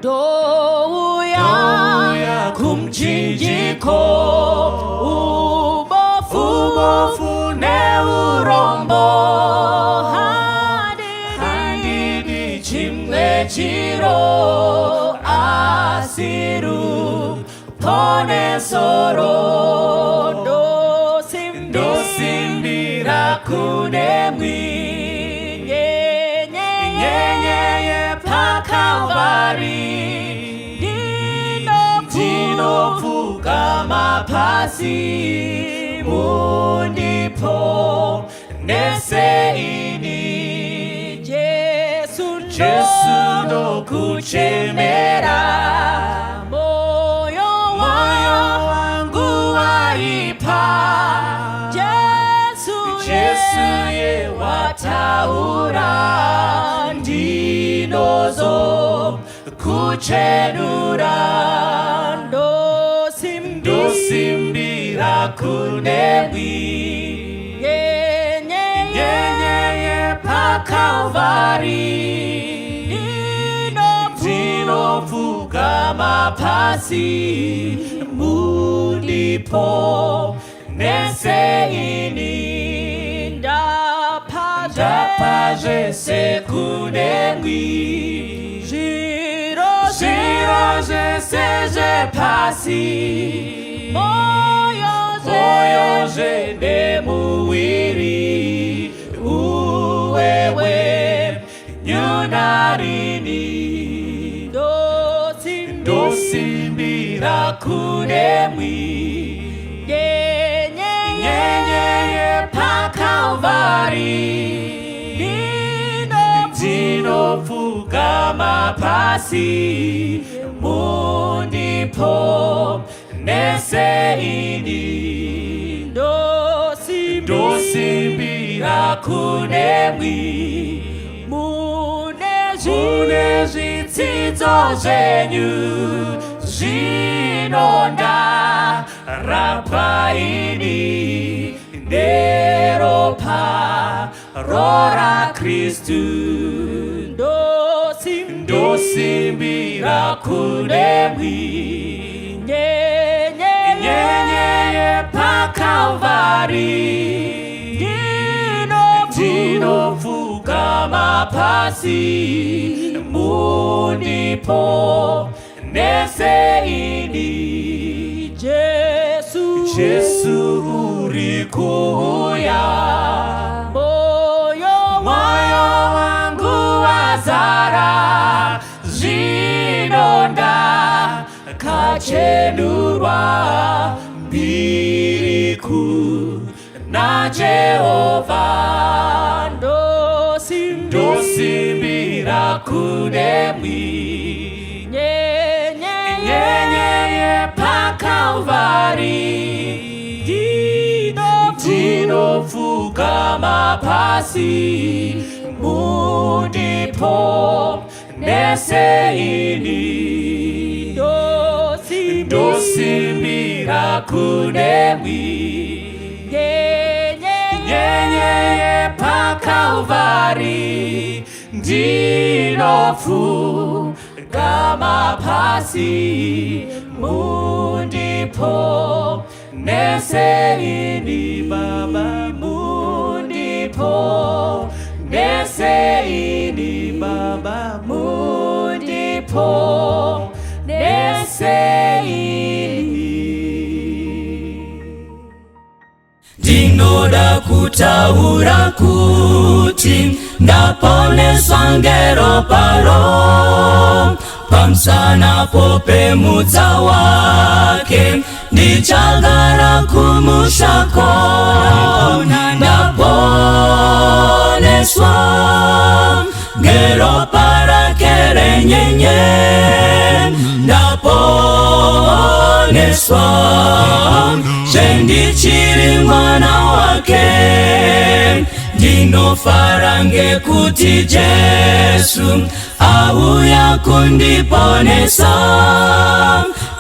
Speaker 6: Douya kumchinjiko ubofu neurombo handidi chimwe chiro asi ruponeso. nesoro. Ndosimbira kunemwi nyenyeye paKalvari. Ndinopfugama pasi, mundipo neseini.
Speaker 3: Jesu,
Speaker 6: Jesu, ndokuchemera.
Speaker 3: Moyo
Speaker 6: Moyo wangu waipa.
Speaker 3: Jesu,
Speaker 6: Jesu yewataura, ndinozo kuchenura. Ndosimbira kunemwi nyenyeye paKalvari. Ndinopfugama pasi, mundipo neseini. Ndapa zvese kunemwi,
Speaker 3: Zviro
Speaker 6: zviro zvese zvepasi,
Speaker 3: moyo
Speaker 6: moyo zvenemuwiri uwewe nyunarini. Ndosimbira kunemwi nyenyeye paKalvari. Ndinopfugama pasi, mundipo neseini. Ndosimbira kunemwi
Speaker 3: Mune
Speaker 6: mune zvitsidzo zvenyu zvinonda rapaini neropa rora Kristu. Ndosimbira kunemwi nyenyeye paKalvari. Ndinopfugama pasi, mundipo neseini.
Speaker 3: Jesu,
Speaker 6: Jesu uri kuuya.
Speaker 3: Moyo
Speaker 6: Moyo wangu wazara zvinonda kachenurwa mbiriku naJehovha. Ndosimbira kunemwi nyenyeye paKalvari. Ndinopfugama pasi, mundipo neseini. Ndosimbira kunemwi nyenyeye paKalvari. Ndinopfugama pasi, mundipo neseini. Baba, mundipo neseini. Baba, mundipo neseini.
Speaker 11: Ndinoda kutaura kuti ndaponeswa ngeroparo pamusana popemutsa wake. Ndichagara kumushako. Ndaponeswa ngeropa rake renyenye. Ndaponeswa zvendichiri mwana wake. Ndinofara ngekuti Jesu auya kundiponesa,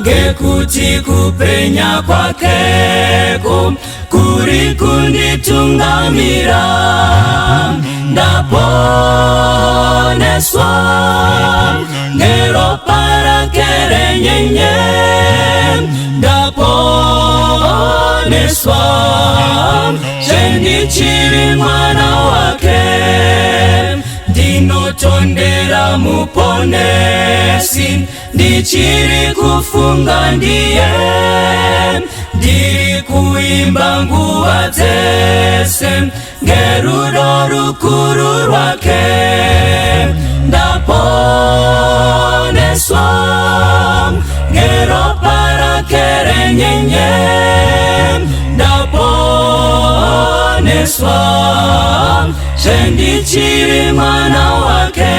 Speaker 11: ngekuti kupenya kwakeko kuri kunditungamira. Ndaponeswa ngeropa rake renyenye. Ndaponeswa zvendichiri mwana wake. Ndinotondera Muponesi, ndichiri kufunga ndiye, ndiri kuimba nguva dzese ngerudo rukuru rwake. Ndaponeswa ngeropa rake renyenye, ndaponeswa zvendichiri mwana wake.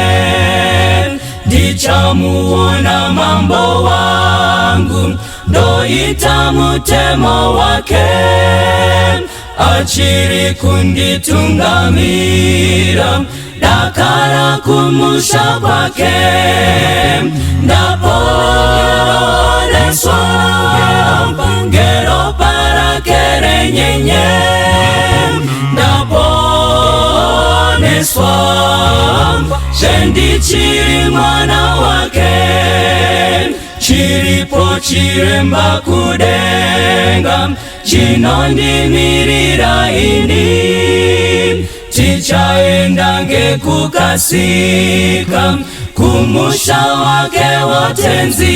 Speaker 11: Ndichamuona mambo wangu, ndoita mutemo wake, achiri kunditungamira dakara kumusha kwake. Ndaponeswa ngeropa rake renyenye, ndaponeswa zvendichiri mwana wake. Chiripo chiremba kudenga chinondimirira ini, tichaenda ngekukasika kumusha wake watenzi.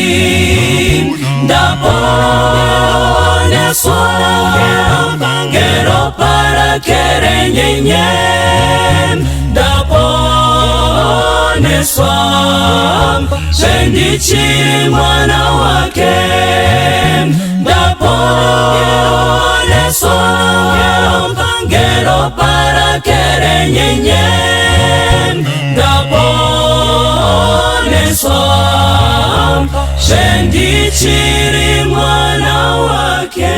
Speaker 11: Ndaponeswa ngeropa rake renyenye, ndaponeswa zvendichiri mwana wake. Ndaponeswa ngeropa rake renyenye, ndaponeswa zvendichiri mwana wake.